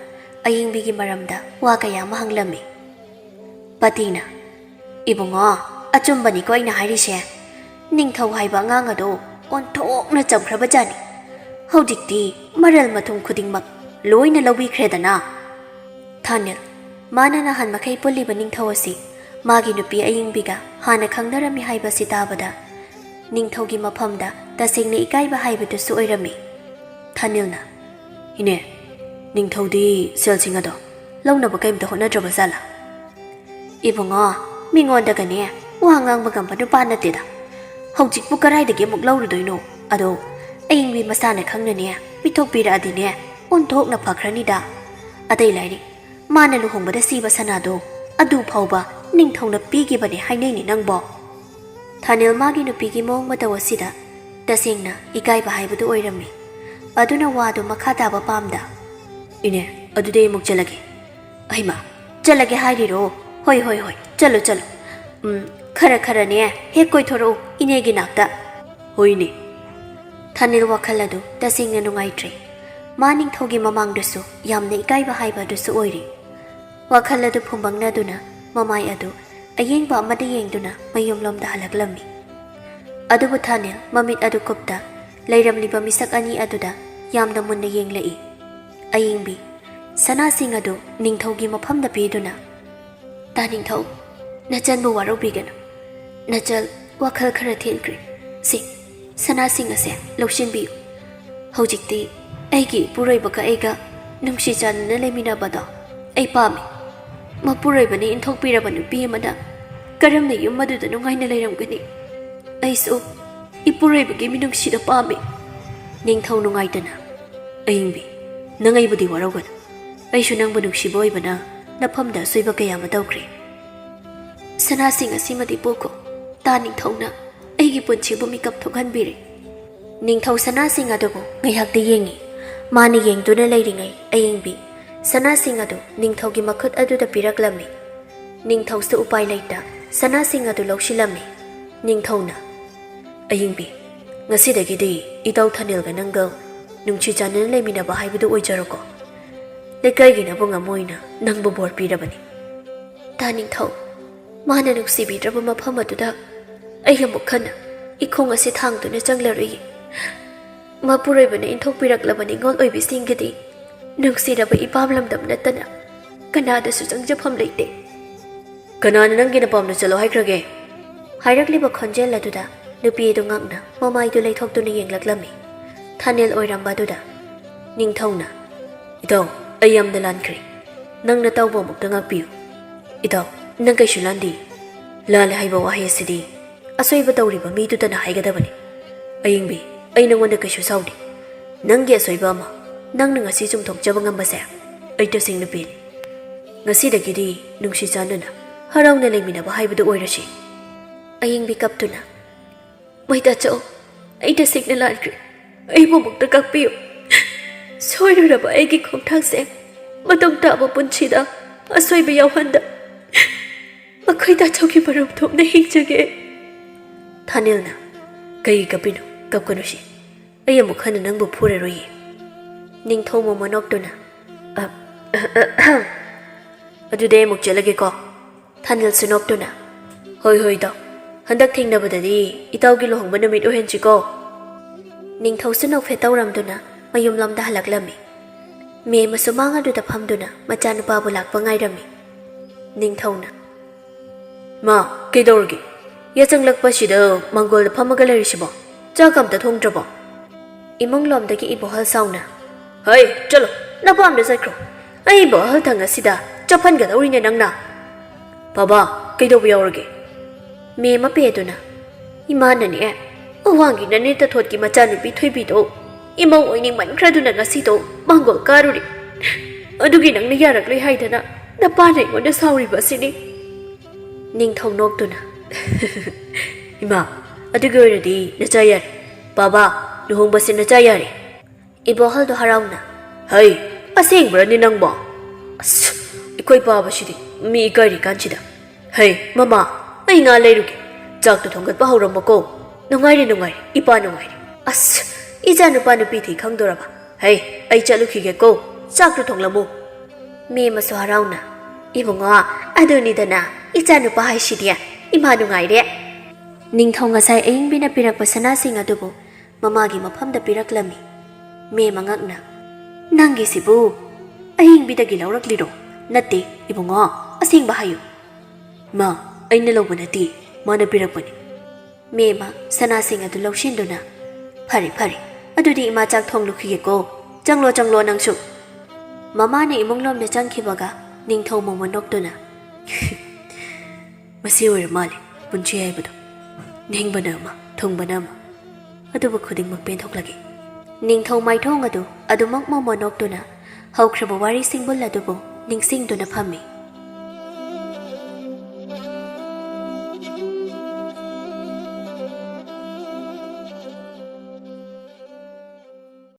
ꯑꯌꯤꯡꯕꯤꯒꯤ ꯃꯔꯝꯗ ꯋꯥ ꯀꯌꯥ ꯑꯃ ꯍꯪꯂꯝꯃꯤ꯫ ꯄꯇꯤꯅ, "ꯏꯕꯨꯡꯉꯣ, ꯑꯆꯨꯝꯕꯅꯤꯀꯣ ꯑꯩꯅ ꯍꯥꯏꯔꯤꯁꯦ꯫ ꯅꯤꯡꯊꯧ ꯍꯥꯏꯕ ꯑꯉꯥꯡ ꯑꯗꯣ ꯑꯣꯟꯊꯣꯛꯅ ꯆꯝꯈ꯭ꯔꯕꯖꯥꯠꯅꯤ꯫ ꯍꯧꯖꯤꯛꯇꯤ ꯃꯔꯜ ꯃꯊꯨꯝ ꯈꯨꯗꯤꯡꯃꯛ ꯂꯣꯏꯅ ꯂꯧꯕꯤꯈ꯭ꯔꯦꯗꯅ꯫" ꯊꯥꯅꯤꯜ, ꯃꯥꯅ ꯅꯍꯥꯟ ꯃꯈꯩ ꯄꯨꯜꯂꯤꯕ ꯅꯤꯡꯊꯧ ꯑꯁꯤ ꯃꯥꯒꯤ ꯅꯨꯄꯤ ꯑꯌꯤꯡꯕꯤꯒ ꯍꯥꯟꯅ ꯈꯪꯅꯔꯝꯃꯤ ꯍꯥꯏꯕꯁꯤ ꯇꯥꯕꯗ ꯅꯤꯡꯊꯧꯒꯤ ꯃꯐꯝꯗ ꯇꯁꯦꯡꯅ ꯏꯀꯥꯏꯕ ꯍꯥꯏꯕꯗꯨꯁꯨ ꯑꯣꯏꯔꯝꯃꯤ꯫ ꯊꯥꯅꯤꯜꯅ, "ꯏꯅꯦ, ꯅꯤꯡꯊꯧꯗꯤ ꯁꯦꯜꯁꯤꯡ ꯑꯗꯣ ꯂꯧꯅꯕ ꯀꯩꯝꯇ ꯍꯣꯠꯅꯗ꯭ꯔꯕ ꯖꯥꯠꯂꯥ?" "ꯏꯕꯨꯡꯉꯣ, ꯃꯤꯉꯣꯟꯗꯒꯅꯦ ꯋꯥ ꯉꯥꯡꯕ ꯉꯝꯕ ꯅꯨꯄꯥ ꯅꯠꯇꯦꯗ꯫ ꯍꯧꯖꯤꯛꯄꯨ ꯀꯔꯥꯏꯗꯒꯤ ꯑꯃꯨꯛ ꯂꯧꯔꯨꯗꯣꯏꯅꯣ? ꯑꯗꯣ ꯑꯌꯤꯡꯕꯤ ꯃꯁꯥꯅ ꯈꯪꯅꯅꯦ ꯄꯤꯊꯣꯛꯄꯤꯔꯛꯑꯗꯤꯅꯦ ꯑꯣꯟꯊꯣꯛꯅ ꯐꯈ꯭ꯔꯅꯤꯗ꯫ ꯑꯇꯩ ꯂꯥꯏꯔꯤ, ꯃꯥꯅ ꯂꯨꯍꯣꯡꯕꯗ ꯁꯤꯕ ꯁꯅꯥꯗꯣ ꯑꯗꯨ ꯐꯥꯎꯕ ꯅꯤꯡꯊꯧꯅ ꯄꯤꯈꯤꯕꯅꯦ ꯍꯥꯏꯅꯩꯅꯦ ꯅꯪꯕꯣ꯫" ꯊꯥꯅꯤꯜ ꯃꯥꯒꯤ ꯅꯨꯄꯤꯒꯤ ꯃꯑꯣꯡ ꯃꯇꯧ ꯑꯁꯤꯗ ꯇꯁꯦꯡꯅ ꯏꯀꯥꯏꯕ ꯍꯥꯏꯕꯗꯨ ꯑꯣꯏꯔꯝꯃꯤ꯫ ꯑꯗꯨꯅ ꯋꯥꯗꯨ ꯃꯈꯥ ꯇꯥꯕ ꯄꯥꯝꯗ, "ꯏꯅꯦ, ꯑꯗꯨꯗꯤ ꯑꯩ ꯑꯃꯨꯛ ꯆꯠꯂꯒꯦ꯫" "ꯑꯩꯃ, ꯆꯠꯂꯒꯦ ꯍꯥꯏꯔꯤꯔꯣ? ꯍꯣꯏ, ꯍꯣꯏ, ꯍꯣꯏ, ꯆꯠꯂꯣ, ꯆꯠꯂꯣ꯫ ꯎꯝ, ꯈꯔ ꯈꯔꯅꯦ ꯍꯦꯛ ꯀꯣꯏꯊꯣꯔꯛꯎ ꯏꯅꯦꯒꯤ ꯅꯥꯛꯇ꯫" "ꯍꯣꯏꯅꯦ꯫" ꯑꯅꯤꯜ ꯋꯥꯈꯜ ꯑꯗꯨ ꯇꯁꯦꯡꯅ ꯅꯨꯡꯉꯥꯏꯇ꯭ꯔꯦ꯫ ꯃꯥ ꯅꯤꯡꯊꯧꯒꯤ ꯃꯃꯥꯡꯗꯁꯨ ꯌꯥꯝꯅ ꯏꯀꯥꯏꯕ ꯍꯥꯏꯕ ꯑꯗꯨꯁꯨ ꯑꯣꯏꯔꯦ꯫ ꯋꯥꯈꯜ ꯑꯗꯨ ꯐꯨꯝꯕꯪꯅꯗꯨꯅ ꯃꯃꯥꯏ ꯑꯗꯨ ꯑꯌꯦꯡꯕ ꯑꯃꯗ ꯌꯦꯡꯗꯨꯅ ꯃꯌꯨꯝꯂꯣꯝꯗ ꯍꯜꯂꯛꯂꯝꯃꯤ꯫ ꯑꯗꯨꯕꯨ ꯊꯥꯅꯤꯜ ꯃꯃꯤꯠ ꯑꯗꯨ ꯀꯨꯞꯇ ꯂꯩꯔꯝꯂꯤꯕ ꯃꯤꯁꯛ ꯑꯅꯤ ꯑꯗꯨꯗ ꯌꯥꯝꯅ ꯃꯨꯟꯅ ꯌꯦꯡꯂꯛꯏ꯫ ꯑꯌꯤꯡꯕꯤ, ꯁꯅꯥꯁꯤꯡ ꯑꯗꯨ ꯅꯤꯡꯊꯧꯒꯤ ꯃꯐꯝꯗ ꯄꯤꯗꯨꯅ, "ꯇꯥ ꯅꯤꯡꯊꯧ, ꯅꯆꯟꯕꯨ ꯋꯥꯔꯧꯕꯤꯒꯅꯨ꯫ ꯅꯆꯜ ꯋꯥꯈꯜ ꯈꯔ ꯊꯦꯟꯈ꯭ꯔꯦ꯫ ꯁꯤ, ꯁꯅꯥꯁꯤꯡ ꯑꯁꯦ ꯂꯧꯁꯤꯟꯕꯤꯌꯨ꯫ ꯍꯧꯖꯤꯛꯇꯤ ꯑꯩꯒꯤ ꯏꯄꯨꯔꯣꯏꯕꯒ ꯑꯩꯒ ꯅꯨꯡꯁꯤ ꯆꯥꯟꯅꯅ ꯂꯩꯃꯤꯟꯅꯕꯗꯣ ꯑꯩ ꯄꯥꯝꯃꯤ꯫ ꯃꯄꯨꯔꯣꯏꯕꯅ ꯏꯟꯊꯣꯛꯄꯤꯔꯕ ꯅꯨꯄꯤ ꯑꯃꯅ ꯀꯔꯝꯅ ꯌꯨꯝ ꯑꯗꯨꯗ ꯅꯨꯡꯉꯥꯏꯅ ꯂꯩꯔꯝꯒꯅꯤ? ꯑꯩꯁꯨ ꯏꯄꯨꯔꯣꯏꯕꯒꯤ ꯃꯤꯅꯨꯡꯁꯤꯗꯣ ꯄꯥꯝꯃꯤ꯫" ꯅꯤꯡꯊꯧ ꯅꯨꯡꯉꯥꯏꯇꯅ, "ꯑꯌꯤꯡꯕꯤ, ꯅꯪ ꯑꯩꯕꯨꯗꯤ ꯋꯥꯔꯧꯒꯅꯨ꯫ ꯑꯩꯁꯨ ꯅꯪꯕꯨ ꯅꯨꯡꯁꯤꯕ ꯑꯣꯏꯕꯅ ꯅꯐꯝꯗ ꯑꯁꯣꯏꯕ ꯀꯌꯥ ꯑꯃ ꯇꯧꯈ꯭ꯔꯦ꯫ ꯁꯅꯥꯁꯤꯡ ꯑꯁꯤꯃꯗꯤ ꯄꯨꯈꯣ꯫ ꯇꯥ ꯅꯤꯡꯊꯧꯅ ꯑꯩꯒꯤ ꯄꯨꯟꯁꯤꯕꯨ ꯃꯤꯀꯞ ꯊꯣꯛꯍꯟꯕꯤꯔꯦ꯫" ꯅꯤꯡꯊꯧ ꯁꯅꯥꯁꯤꯡ ꯑꯗꯨꯕꯨ ꯉꯥꯏꯍꯥꯛꯇꯤ ꯌꯦꯡꯉꯤ꯫ ꯃꯥꯅ ꯌꯦꯡꯗꯨꯅ ꯂꯩꯔꯤꯉꯩ ꯑꯌꯤꯡꯕꯤ ꯁꯅꯥꯁꯤꯡ ꯑꯗꯨ ꯅꯤꯡꯊꯧꯒꯤ ꯃꯈꯨꯠ ꯑꯗꯨꯗ ꯄꯤꯔꯛꯂꯝꯃꯤ꯫ ꯅꯤꯡꯊꯧꯁꯨ ꯎꯄꯥꯏ ꯂꯩꯇ ꯁꯅꯥꯁꯤꯡ ꯑꯗꯨ ꯂꯧꯁꯤꯜꯂꯝꯃꯤ꯫ ꯅꯤꯡꯊꯧꯅ, "ꯑꯌꯤꯡꯕꯤ, ꯉꯁꯤꯗꯒꯤꯗꯤ ꯏꯇꯥꯎ ꯊꯥꯅꯤꯜꯒ ꯅꯪꯒ ꯅꯨꯡꯁꯤ ꯆꯥꯟꯅꯅ ꯂꯩꯃꯤꯟꯅꯕ ꯍꯥꯏꯕꯗꯨ ꯑꯣꯏꯖꯔꯣꯀꯣ꯫ ꯂꯩꯀꯥꯏꯒꯤ ꯅꯕꯨꯡ ꯑꯃ ꯑꯣꯏꯅ ꯅꯪꯕꯨ ꯕꯣꯔ ꯄꯤꯔꯕꯅꯤ꯫" "ꯇꯥ ꯅꯤꯡꯊꯧ, ꯃꯥꯅ ꯅꯨꯡꯁꯤꯕꯤꯗ꯭ꯔꯕ ꯃꯐꯝ ꯑꯗꯨꯗ ꯑꯩ ꯑꯃꯨꯛ ꯍꯟꯅ ꯏꯈꯣꯡ ꯑꯁꯤ ꯊꯥꯡꯗꯨꯅ ꯆꯪꯂꯔꯣꯏꯌꯦ꯫ ꯃꯄꯨꯔꯣꯏꯕꯅ ꯏꯟꯊꯣꯛꯄꯤꯔꯛꯂꯕ ꯅꯤꯡꯉꯣꯜ ꯑꯣꯏꯕꯤꯁꯤꯡꯒꯤꯗꯤ ꯅꯨꯡꯁꯤꯔꯕ ꯏꯄꯥꯝ ꯂꯝꯗꯝ ꯅꯠꯇꯅ ꯀꯅꯥꯗꯁꯨ ꯆꯪꯖꯐꯝ ꯂꯩꯇꯦ꯫" "ꯀꯅꯥꯅ ꯅꯪꯒꯤ ꯅꯄꯥꯝꯗ ꯆꯠꯂꯣ ꯍꯥꯏꯈ꯭ꯔꯒꯦ?" ꯍꯥꯏꯔꯛꯂꯤꯕ ꯈꯣꯟꯖꯦꯜ ꯑꯗꯨꯗ ꯅꯨꯄꯤ ꯑꯗꯨ ꯉꯛꯅ ꯃꯃꯥꯏꯗꯨ ꯂꯩꯊꯣꯛꯇꯨꯅ ꯌꯦꯡꯂꯛꯂꯝꯃꯤ꯫ ꯊꯥꯅꯦꯜ ꯑꯣꯏꯔꯝꯕ ꯑꯗꯨꯗ ꯅꯤꯡꯊꯧꯅ, "ꯏꯇꯥꯎ, ꯑꯩ ꯌꯥꯝꯅ ꯂꯥꯟꯈ꯭ꯔꯦ꯫ ꯅꯪꯅ ꯇꯧꯕ ꯑꯃꯨꯛꯇ ꯉꯥꯛꯄꯤꯌꯨ꯫ ꯏꯇꯥꯎ, ꯅꯪ ꯀꯩꯁꯨ ꯂꯥꯟꯗꯦ꯫ ꯂꯥꯜꯂꯦ ꯍꯥꯏꯕ ꯋꯥꯍꯩ ꯑꯁꯤꯗꯤ ꯑꯁꯣꯏꯕ ꯇꯧꯔꯤꯕ ꯃꯤꯗꯨꯗꯅ ꯍꯥꯏꯒꯗꯕꯅꯤ꯫ ꯑꯌꯤꯡꯕꯤ, ꯑꯩ ꯅꯉꯣꯟꯗ ꯀꯩꯁꯨ ꯁꯥꯎꯗꯦ꯫ ꯅꯪꯒꯤ ꯑꯁꯣꯏꯕ ꯑꯃ ꯅꯪꯅ ꯉꯁꯤ ꯆꯨꯝꯊꯣꯛꯆꯕ ꯉꯝꯕꯁꯦ ꯑꯩ ꯇꯁꯦꯡꯅ ꯄꯦꯜꯂꯤ꯫ ꯉꯁꯤꯗꯒꯤꯗꯤ ꯅꯨꯡꯁꯤ ꯆꯥꯟꯅꯅ ꯍꯔꯥꯎꯅ ꯂꯩꯃꯤꯟꯅꯕ ꯍꯥꯏꯕꯗꯨ ꯑꯣꯏꯔꯁꯤ꯫" ꯑꯌꯤꯡꯕꯤ ꯀꯞꯇꯨꯅ, "ꯃꯣꯏ ꯇꯥꯆꯧ, ꯑꯩ ꯇꯁꯦꯡꯅ ꯂꯥꯟꯈ꯭ꯔꯦ꯫ ꯑꯩꯕꯨ ꯑꯃꯨꯛꯇ ꯀꯛꯄꯤꯌꯨ꯫ ꯁꯣꯏꯔꯨꯔꯕ ꯑꯩꯒꯤ ꯈꯣꯡꯊꯥꯡꯁꯦ ꯃꯇꯨꯡ ꯇꯥꯕ ꯄꯨꯟꯁꯤꯗ ꯑꯁꯣꯏꯕ ꯌꯥꯎꯍꯟꯗ ꯃꯈꯣꯏ ꯇꯥꯆꯧꯒꯤ ꯃꯔꯨꯞ ꯊꯣꯛꯅ ꯍꯤꯡꯖꯒꯦ꯫" ꯊꯥꯅꯤꯜꯅ, "ꯀꯩꯒꯤ ꯀꯞꯄꯤꯅꯣ? ꯀꯞꯀꯅꯨ ꯁꯤ꯫ ꯑꯩ ꯑꯃꯨꯛ ꯍꯟꯅ ꯅꯪꯕꯨ ꯐꯨꯔꯔꯣꯏꯌꯦ꯫ ꯅꯤꯡꯊꯧ ꯃꯣꯃꯣ ꯅꯣꯛꯇꯨꯅ, "ꯑ, ꯑꯗꯨꯗꯤ ꯑꯩ ꯑꯃꯨꯛ ꯆꯠꯂꯒꯦꯀꯣ?" ꯊꯥꯅꯤꯜꯁꯨ ꯅꯣꯛꯇꯨꯅ, "ꯍꯣꯏ, ꯍꯣꯏ, ꯏꯇꯥꯎ꯫ ꯍꯟꯗꯛ ꯊꯦꯡꯅꯕꯗꯗꯤ ꯏꯇꯥꯎꯒꯤ ꯂꯨꯍꯣꯡꯕ ꯅꯨꯃꯤꯠ ꯑꯣꯏꯍꯟꯁꯤꯀꯣ?" ꯅꯤꯡꯊꯧꯁꯨ ꯅꯣꯛꯐꯦꯠ ꯇꯧꯔꯝꯗꯨꯅ ꯃꯌꯨꯝꯂꯣꯝꯗ ꯍꯜꯂꯛꯂꯝꯃꯤ꯫ ꯃꯦꯝꯃꯁꯨ ꯃꯥꯡ ꯑꯗꯨꯗ ꯐꯝꯗꯨꯅ ꯃꯆꯥꯅꯨꯄꯥꯕꯨ ꯂꯥꯛꯄ ꯉꯥꯏꯔꯝꯃꯤ꯫ ꯅꯤꯡꯊꯧꯅ, "ꯃꯥ, ꯀꯩꯗꯧꯔꯒꯦ? ꯌꯥꯆꯪꯂꯛꯄꯁꯤꯗ ꯃꯥꯡꯒꯣꯜꯗ ꯐꯝꯃꯒ ꯂꯩꯔꯤꯁꯤꯕꯣ? ꯆꯥꯛ ꯑꯝꯇ ꯊꯣꯡꯗ꯭ꯔꯕꯣ?" ꯏꯃꯨꯡꯂꯣꯝꯗꯒꯤ ꯏꯕꯣꯍꯜ ꯁꯥꯎꯅ, "ꯍꯩ, ꯆꯠꯂꯣ, ꯅꯄꯥꯝꯗ ꯆꯠꯈ꯭ꯔꯣ꯫ ꯑꯩꯕꯨ ꯑꯍꯜ ꯊꯪ ꯑꯁꯤꯗ ꯆꯞꯍꯟꯒꯗꯧꯔꯤꯅꯦ ꯅꯪꯅ꯫ ꯕꯥꯕꯥ, ꯀꯩꯗꯧꯕ ꯌꯥꯎꯔꯒꯦ?" ꯃꯦꯝꯃ ꯄꯦꯗꯨꯅ, "ꯏꯃꯥꯅꯅꯦ, ꯑꯋꯥꯡꯒꯤ ꯅꯅꯦ ꯇꯊꯣꯠꯀꯤ ꯃꯆꯥꯅꯨꯄꯤ ꯊꯣꯏꯕꯤꯗꯣ ꯏꯃꯧ ꯑꯣꯏꯅꯤꯡꯃꯟꯈ꯭ꯔꯗꯨꯅ ꯉꯁꯤꯗꯣ ꯃꯥꯡꯒꯣꯜ ꯀꯥꯔꯨꯔꯦ꯫ ꯑꯗꯨꯒꯤ ꯅꯪꯅ ꯌꯥꯔꯛꯂꯣꯏ ꯍꯥꯏꯗꯅ ꯅꯄꯥꯅ ꯑꯩꯉꯣꯟꯗ ꯁꯥꯎꯔꯤꯕ ꯑꯁꯤꯅꯤ꯫" ꯅꯤꯡꯊꯧ ꯅꯣꯛꯇꯨꯅ, "ꯏꯃꯥ, ꯑꯗꯨꯒꯤ ꯑꯣꯏꯔꯗꯤ ꯅꯆꯥ ꯌꯥꯔꯦ꯫ ꯕꯥꯕꯥ, ꯂꯨꯍꯣꯡꯕꯁꯦ ꯅꯆꯥ ꯌꯥꯔꯦ꯫" ꯏꯕꯣꯍꯜꯗꯣ ꯍꯔꯥꯎꯅ, "ꯍꯩ, ꯑꯁꯦꯡꯕ꯭ꯔꯅꯦ ꯅꯪꯕꯣ? ꯑꯁ, ꯑꯩꯈꯣꯏ ꯄꯥꯕꯁꯤꯗꯤ ꯃꯤ ꯏꯀꯥꯏꯔꯤ ꯀꯥꯟꯁꯤꯗ꯫ ꯍꯩ, ꯃꯃꯥ, ꯑꯩ ꯉꯥ ꯂꯩꯔꯨꯒꯦ꯫ ꯆꯥꯛꯇꯣ ꯊꯣꯡꯒꯠꯄ ꯍꯧꯔꯝꯃꯣꯀꯣ꯫ ꯅꯨꯡꯉꯥꯏꯔꯦ, ꯅꯨꯡꯉꯥꯏꯔꯦ, ꯏꯄꯥ ꯅꯨꯡꯉꯥꯏꯔꯦ꯫ ꯑꯁ, ꯏꯆꯥ ꯅꯨꯄꯥ ꯅꯨꯄꯤ ꯊꯤ ꯈꯪꯗꯣꯔꯕ? ꯍꯩ, ꯑꯩ ꯆꯠꯂꯨꯈꯤꯒꯦꯀꯣ꯫ ꯆꯥꯛꯇꯣ ꯊꯣꯡꯂꯝꯃꯨ꯫" ꯃꯦꯝꯃꯁꯨ ꯍꯔꯥꯎꯅ, "ꯏꯕꯨꯡꯉꯣ, ꯑꯗꯨꯅꯤꯗꯅ ꯏꯆꯥ ꯅꯨꯄꯥ ꯍꯥꯏꯁꯤꯗꯤ꯫ ꯏꯃꯥ ꯅꯨꯡꯉꯥꯏꯔꯦ꯫" ꯅꯤꯡꯊꯧ ꯉꯁꯥꯏ ꯑꯏꯪꯕꯤꯅ ꯄꯤꯔꯛꯄ ꯁꯅꯥꯁꯤꯡ ꯑꯗꯨꯕꯨ ꯃꯃꯥꯒꯤ ꯃꯐꯝꯗ ꯄꯤꯔꯛꯂꯝꯃꯤ꯫ ꯃꯦꯝꯃ ꯉꯛꯅ, "ꯅꯪꯒꯤꯁꯤꯕꯨ ꯑꯏꯪꯕꯤꯗꯒꯤ ꯂꯧꯔꯛꯂꯤꯔꯣ? ꯅꯠꯇꯦ, ꯏꯕꯨꯡꯉꯣ, ꯑꯁꯦꯡꯕ ꯍꯥꯏꯌꯨ꯫" "ꯃꯥ, ꯑꯩꯅ ꯂꯧꯕ ꯅꯠꯇꯦ, ꯃꯥꯅ ꯄꯤꯔꯛꯄꯅꯤ꯫" ꯃꯦꯝꯃ ꯁꯅꯥꯁꯤꯡ ꯑꯗꯨ ꯂꯧꯁꯤꯟꯗꯨꯅ, "ꯐꯔꯦ, ꯐꯔꯦ, ꯑꯗꯨꯗꯤ ꯏꯃꯥ ꯆꯥꯛ ꯊꯣꯡꯂꯨꯈꯤꯒꯦꯀꯣ꯫ ꯆꯪꯂꯣ, ꯆꯪꯂꯣ ꯅꯪꯁꯨ꯫" ꯃꯃꯥꯅ ꯏꯃꯨꯡꯂꯣꯝꯗ ꯆꯪꯈꯤꯕꯒ ꯅꯤꯡꯊꯧ ꯃꯣꯃꯣꯟ ꯅꯣꯛꯇꯨꯅ, "ꯃꯁꯤ ꯑꯣꯏꯔ ꯃꯥꯜꯂꯦ ꯄꯨꯟꯁꯤ ꯍꯥꯏꯕꯗꯣ꯫ ꯅꯤꯡꯕꯅ ꯑꯃ, ꯊꯨꯡꯕꯅ ꯑꯃ꯫ ꯑꯗꯨꯕꯨ ꯈꯨꯗꯤꯡꯃꯛ ꯄꯦꯟꯊꯣꯛꯂꯒꯦ꯫" ꯅꯤꯡꯊꯧ ꯃꯥꯏꯊꯣꯡ ꯑꯗꯨ ꯑꯗꯨꯃꯛ ꯃꯣꯃꯣꯟ ꯅꯣꯛꯇꯨꯅ ꯍꯧꯈ꯭ꯔꯕ ꯋꯥꯔꯤ ꯁꯤꯡꯕꯨꯜ ꯑꯗꯨꯕꯨ ꯅꯤꯡꯁꯤꯡꯗꯨꯅ ꯐꯝꯃꯤ꯫